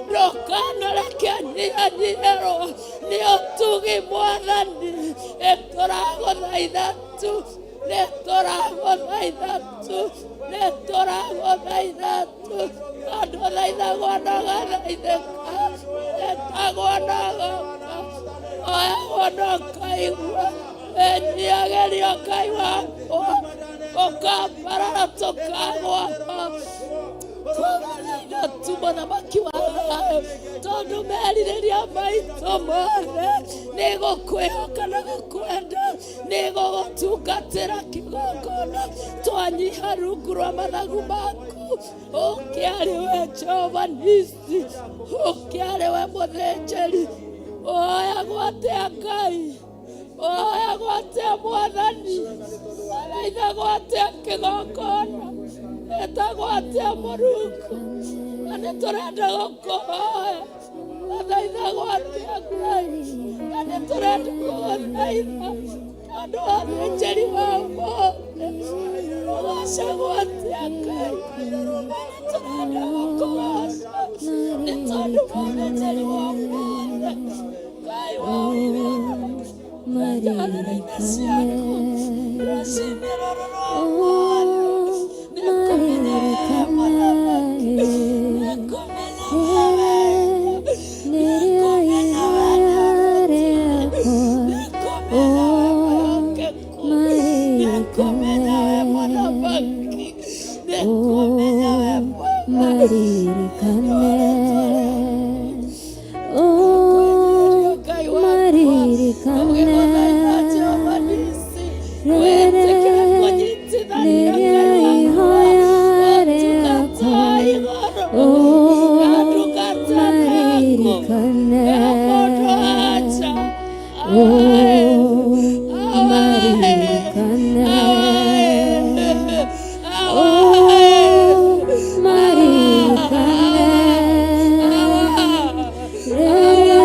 ndũkanareke anyihanyiherwo nĩ ũtugi. Mwathani, nĩtũragũthaitha tu, nĩtũragũthaitha tu, nĩtũragũthaitha tu, tondũ thaithagwo na ũgathaithĩka, ĩtagwo na ũgoka, oyagwo na ũkaigua. Ĩnyiagĩrio Ngai wakwa, ũkambarara tũkagwa. Twagũthaitha tu, Mũthamaki wa thayũ, tondũ merirĩria maitũ mothe nĩ gũkwĩhoka na gũkwenda, nĩ gũgũtungatĩra kĩgongona. Twanyiha rungu rwa mathagu maku, ũkĩarĩ we Jehova Nisi, ũkĩarĩ we mũthĩnjĩri. Oyagwo atĩa Ngai? Oyagwo atĩa Mwathani? Athaithagwo atĩa kĩgongona? Ĩtagwo atĩa Mũrungu? Na nĩ tũrenda gũkũhoya. Athaithagwo atĩa Ngai? Na nĩ tũrenda gũgũthaitha tondũ wa thĩnjĩri wa ũmũthĩ. Ũgocagwo atĩa Ngai? Na nĩ tũrenda gũkũgoca nĩ tondũ wa ũthĩnjĩri wa ũmũthĩ. Ngai wa igũrũ, njarĩrĩ-inĩ ciaku rũcinĩ rũrũ rwa ũmũthĩ, nĩ kũmenya we Mũthamaki, nĩ kũmenya we wega, nĩ kũmenya we nĩ kũmenya we mwĩhokeku, nĩ kũmenya we Mũthamaki, nĩ kũmenya we mwega. Maririkane, oh, Ngai wakwa, maririkane, ũgĩgũthaitha Jehova Nisi, wĩtĩkĩre kũnyitithania rĩrĩa Ngai wakwa, ihoya ũtungata wa rĩakwa, igũrũ oh, na ndungata yaku maririkane, ya mũndũ aja. Oh, maririkane, oh, maririkane, rĩrĩa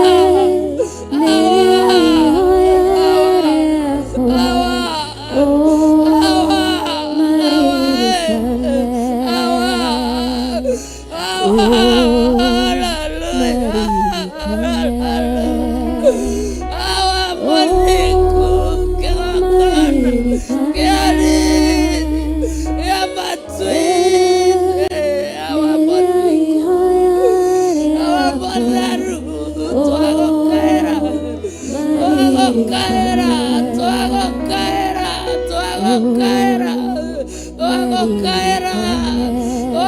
ihoya rĩakwa, oh, maririkane, oh, maririkane, oh, maririkane, rĩrĩa ihoya rĩakwa, oh, maririkane, oh, maririkane, rĩrĩa ihoya rĩakwa,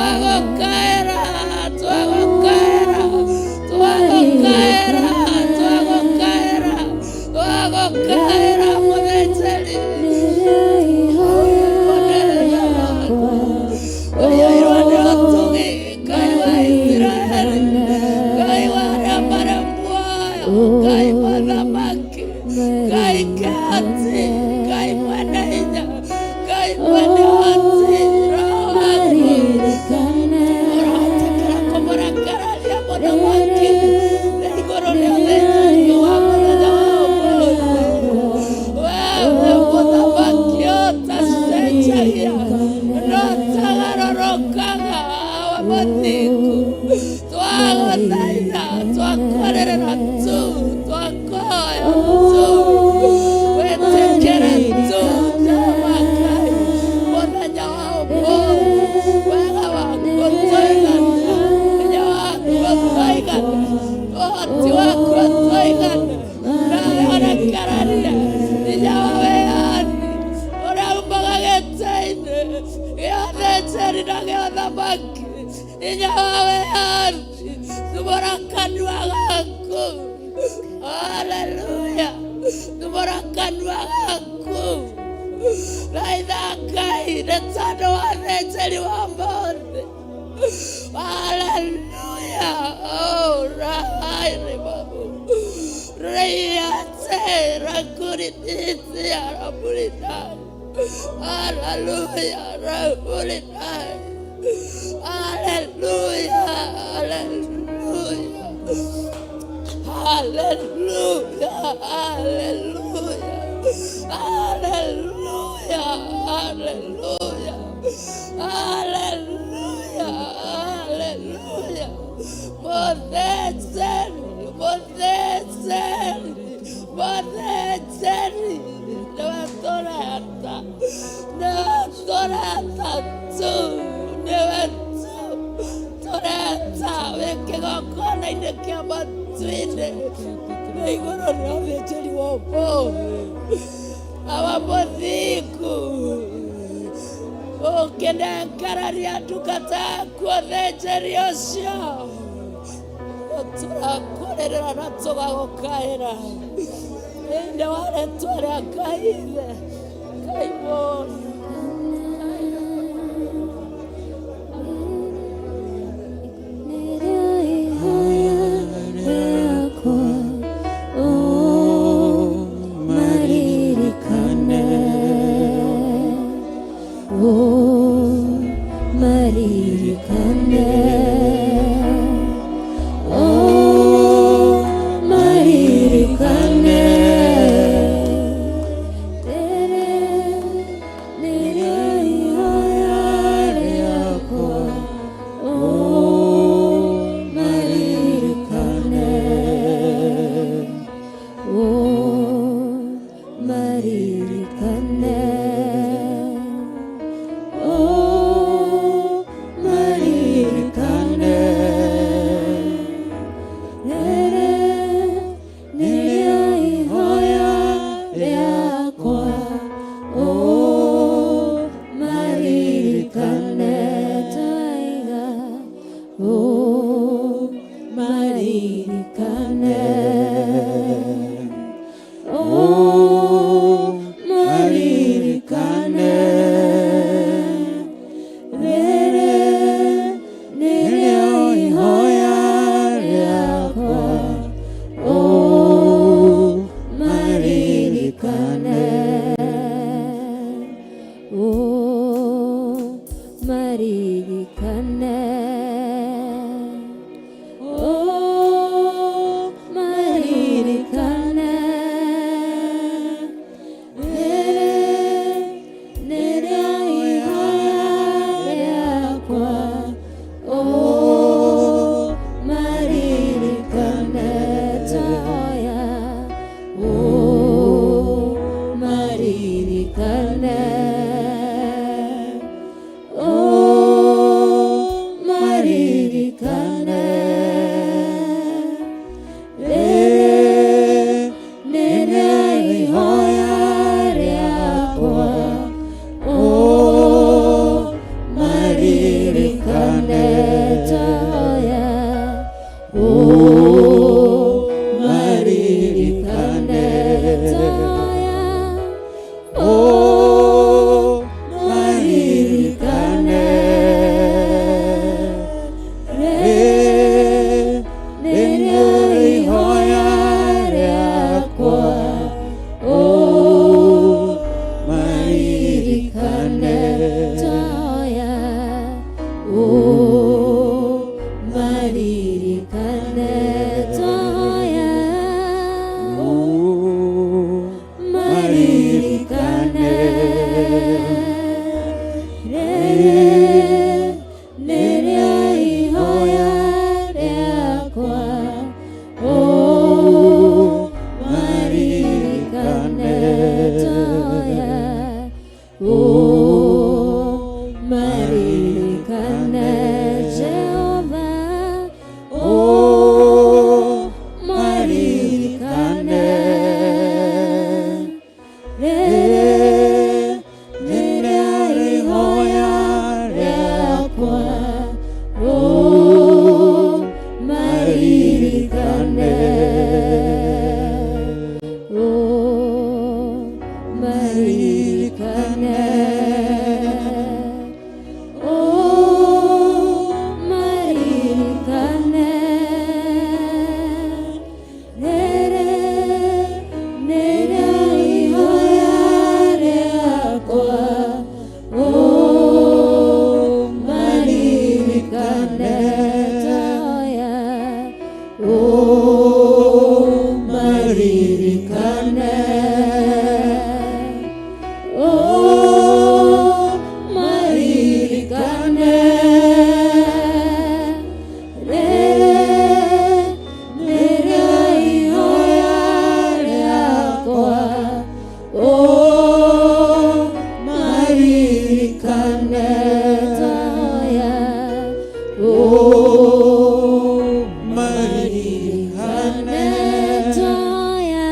oh, maririkane, oh, maririkane, oh, maririkane, rĩrĩa ihoya rĩakwa, oh, maririkane, oh, maririkane, oh, Ũnengerarie hinya wa wĩyathi ũrĩa umaga gĩtĩ-inĩ gĩa athĩnjĩri na gĩa ũthamaki. Hinya wa wĩyathi, tumũra kanua gaku. Haleluya, tumũra kanua gaku. Thaitha Ngai nĩ tondũ wa ũthĩnjĩri wa ũmũthĩ. Haleluya. Oh, rahai babu. Reyate rakurititi araburitai. Haleluya, rahuritai. Haleluya, haleluya. Haleluya, haleluya. Haleluya, haleluya. Haleluya, haleluya. Mũthĩnjĩri, mũthĩnjĩri, mũthĩnjĩri. Nĩwe tũreta, nĩwe tũreta tu, nĩwe tu tũreta wĩ kĩgongona-inĩ kĩa matu-inĩ na igũrũ rĩa ũthĩnjĩri wa ũmũthĩ. Awa mũthingu ũkĩnengereria ndungata yaku ũthĩnjĩri ũcio tũrakũrĩrĩra na tũgagũkaĩra thĩinĩ wa rĩtwa rĩa Ngai Ithe, Ngai Mũriũ. Oh, maririkane. Maririkane. Oh, maririkane. Rĩrĩ nĩrĩo ihoya rĩakwa. Oh, maririkane. Twahoya. Oh, maririkane. Twahoya.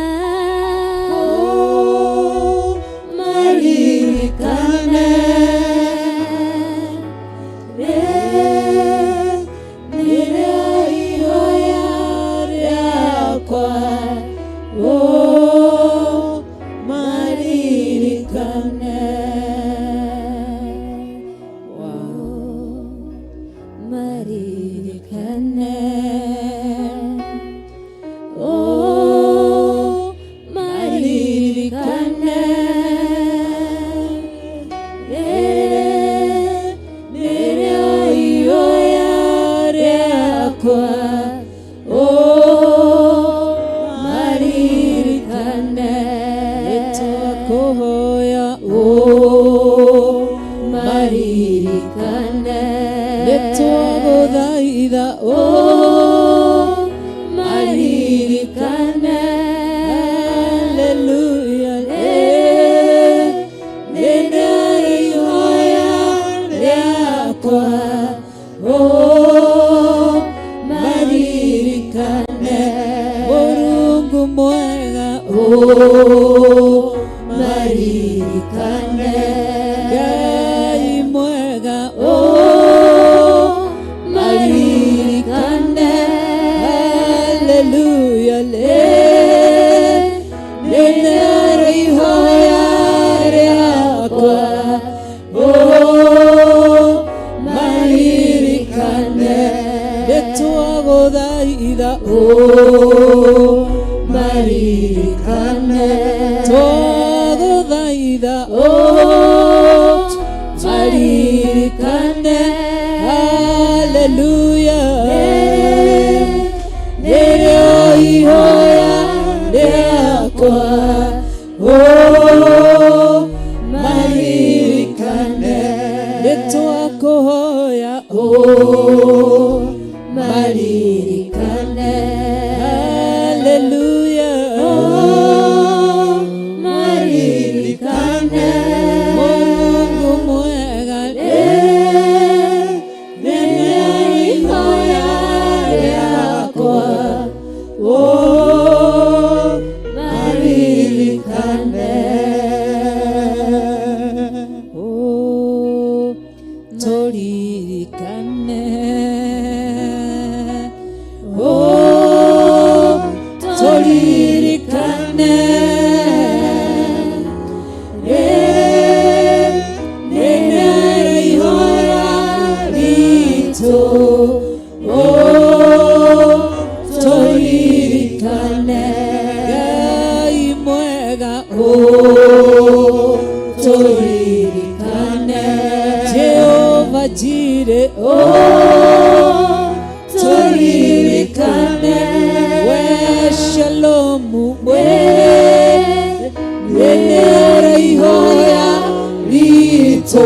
Oh, maririkane. Rĩrĩ nĩrĩo ihoya rĩakwa. Oh, maririkane. Oh, maririkane. Oh, maririkane. Rĩrĩ nĩrĩo ihoya rĩakwa. Oh, maririkane. Nĩtwakũhoya, oh, maririkane. Nĩtwagũthaitha, oh, maririkane. Haleluya. Rĩrĩ ihoya rĩakwa. Oh, maririkane. Mũrungu mwega, oh, maririkane. Ngai mwega, oh, maririkane. Haleluya. Rĩrĩ ihoya rĩakwa. Oh, maririkane. Nĩtwagũthaitha, oh, maririkane. Twagũthaitha, oh, maririkane. Haleluya. Nĩrĩo ihoya rĩakwa. Oh, maririkane. Nĩtwakũhoya, oh, maririkane. Haleluya. Oh, maririkane. Mũrungu mwega, rĩrĩ ihoya rĩakwa. Oh, maririkane. Oh, tũririkane. Oh, tũririkane. Rĩrĩ nĩrĩo ihoya ritũ. Oh, tũririkane. Ngai mwega, oh, tũririkane. Jehova Jireh, oh, tũririkane. We Shalomu, we rĩrĩ ihoya ritũ.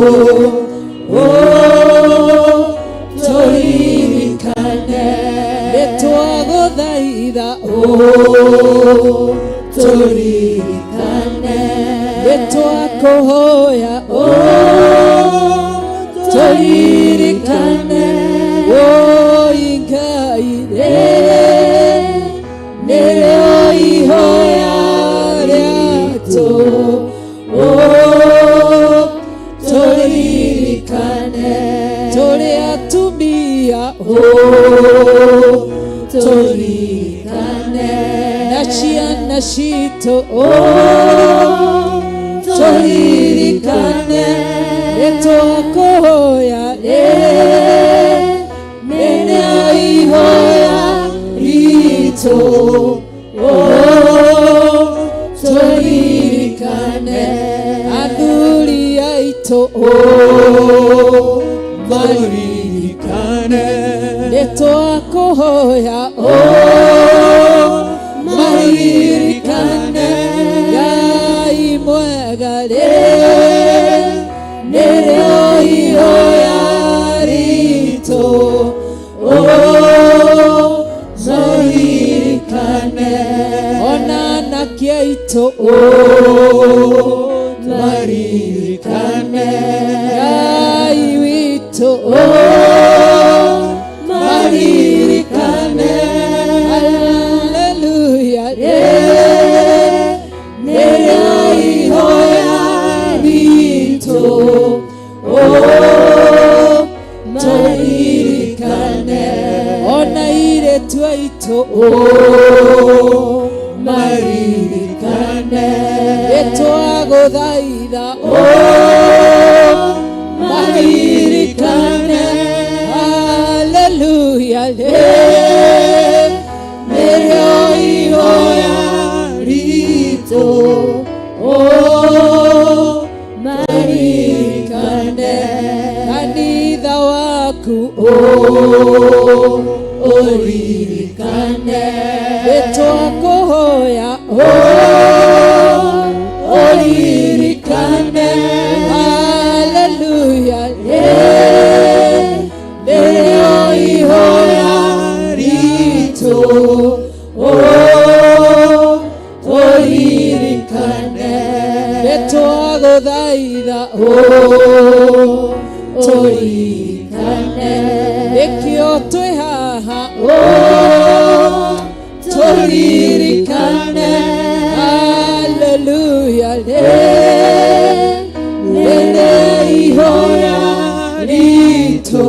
Oh, tũririkane. Nĩtwagũthaitha, oh, tũririkane. Nĩtwakũhoya, oh, tũririkane. Woi Ngai, rĩrĩ nĩrĩo ihoya rĩatũ. Oh, tũririkane. Tũrĩ atumia, oh, tũririkane. Na ciana citũ, oh, tũririkane. Nĩtwakũhoya, rĩrĩ nĩrĩo ihoya ritũ. Oh, tũririkane. Athuri aitũ, oh, maririkane. Nĩtwakũhoya, oh, maririkane. aitũ maririkane Ngai witũ maririkane haleluya nĩrĩo ihoya ritũ tũririkane ona airĩtu aitũ maririkane nĩtwagũthaitha maririkane haleluya nĩrĩo ihoya ritũ maririkane kanitha waku ũririkane nĩtwakũhoya ũririkane haleluya nĩrĩo ihoya ritũ ũririkane nĩtwagũthaitha tũririkane nĩkĩo twĩ haha tũririkane haleluya nĩrĩo ihoya ritũ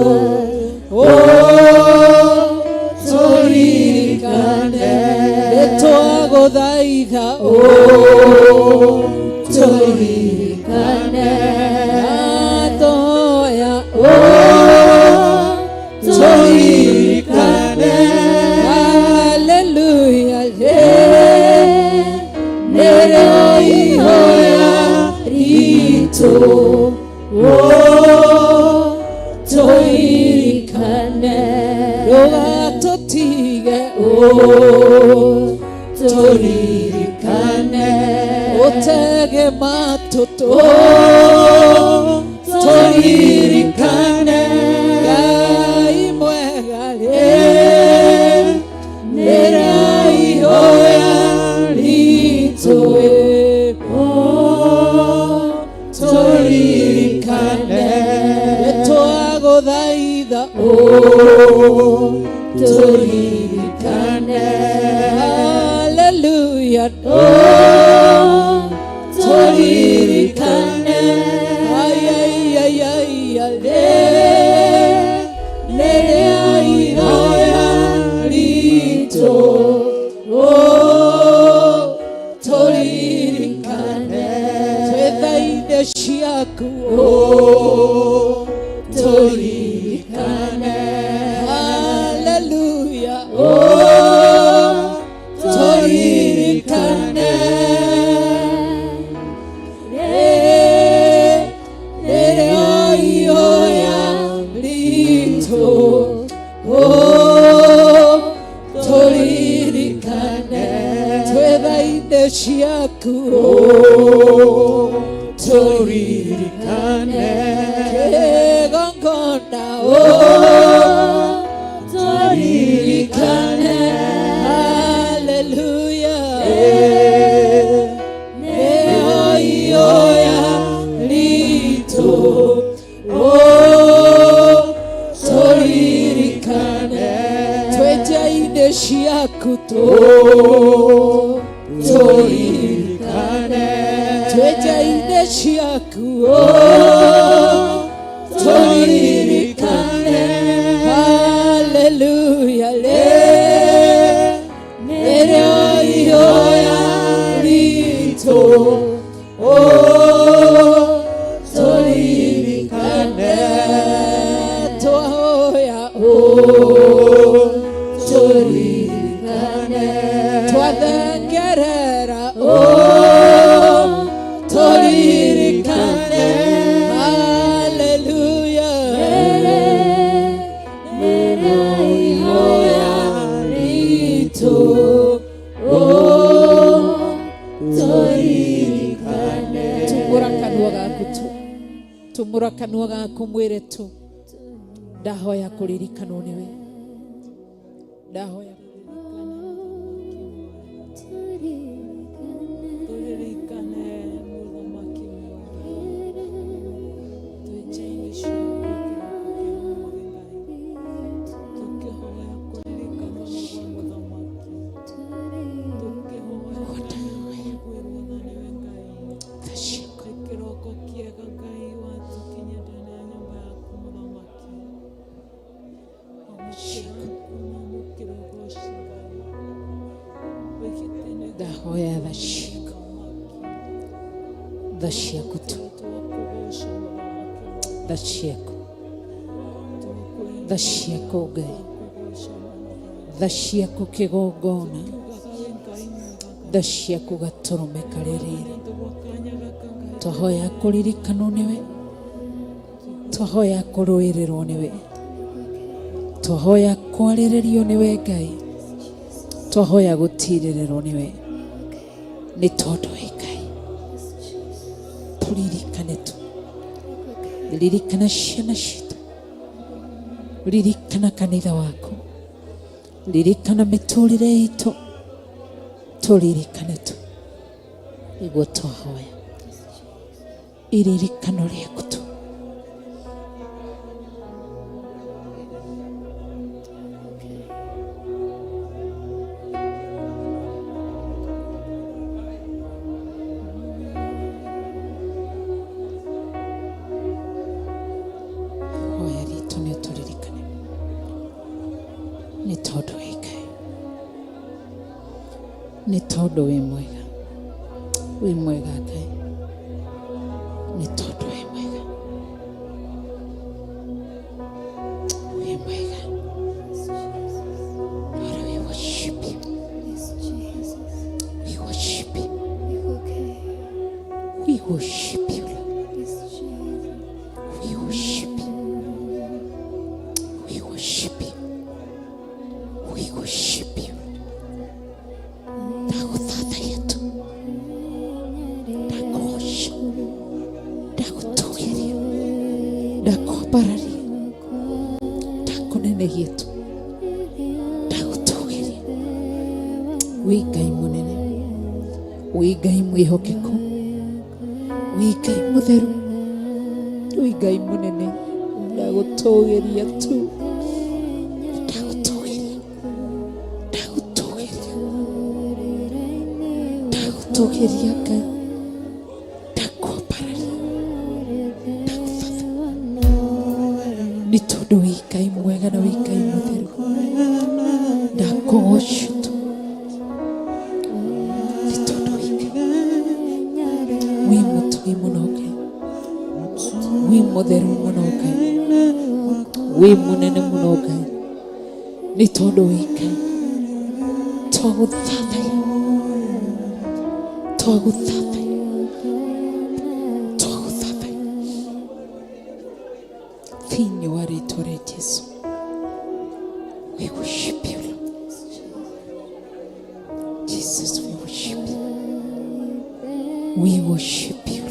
tũririkane nĩtwagũthaitha tũririkane tũhoya tũririkane haleluya nĩrĩo ihoya ritũ tũririkane ndũgatũtige tũririkane ũtege matũ tũririkane Ngai mwega nĩrĩo ihoya ritũ tũririkane nĩtwagũthaitha tũririkane haleluya tũririkane ay ay ay ay nĩrĩo ihoya ritũ tũririkane twĩ tha-inĩ ciaku tũririkane haleluya tũririkane nĩrĩo ihoya ritũ tũririkane twĩ tha-inĩ ciaku tũririkane kĩgongona tũririkane haleluya nĩrĩo ihoya ritũ tũririkane twĩ nja-inĩ ciaku tũririkane twĩ nja-inĩ ciaku tũririkane haleluya nĩrĩo ihoya ritũ tũririkane twahoya tũririkane twathengerera tũririkane haleluya nĩrĩo ihoya ritũ tũririkane tumũra kanua gaku tu tumũra kanua gaku mwĩre tu ndahoya kũririkanwo nĩwe ndahoya. Tha ciaku tu, tha ciaku, tha ciaku Ngai, tha ciaku kĩgongona, tha ciaku gatũrũme karĩ riri. Twahoya kũririkanwo nĩwe, twahoya kũrũĩrĩrwo nĩwe, twahoya kwarĩrĩrio nĩwe Ngai, twahoya gũtirĩrĩrwo nĩwe, nĩ tondũ wĩ Ngai. Tũririkane tu, ririkana ciana citũ, ririkana kanitha waku, ririkana mĩtũrĩre itũ, tũririkane tu nĩguo twahoya iririkano rĩaku tu. Hoya ritũ nĩ ũtũririkane, nĩ tondũ wĩ Ngai, nĩ tondũ wĩ mwega, wĩ mwega Ngai, nĩ tondũ wĩ mwega, wĩ mwega. Lord, we worship you, we worship you, we worship you, Lord. We worship you, we worship you, we worship you. Ndagũthathaiya tu, ndakũgoca, ndagũtũgĩria, ndakwambararia, ndakũnenehia tu, ndagũtũgĩria. Wĩ Ngai mũnene, wĩ Ngai mwĩhokeku, wĩ Ngai mũtheru, wĩ Ngai mũnene, ndagũtũgĩria tu, ndagũtũgĩria, ndagũtũgĩria, ndagũtũgĩria Ngai, ndakwambararia, ndagũthatha, nĩ tondũ wĩ Ngai mwega na wĩ Ngai mũtheru. Ndakũgoca tu, nĩ tondũ wĩ Ngai, wĩ mũtugi mũno Ngai, wĩ mũtheru mũno Ngai, wĩ mũnene mũno Ngai, nĩ tondũ wĩ Ngai. Twagũthathaiya, twagũthathaiya, twagũthathaiya thĩinĩ wa rĩtwa rĩa Jesu. We worship you, Lord. Jesus, we worship you, we worship you.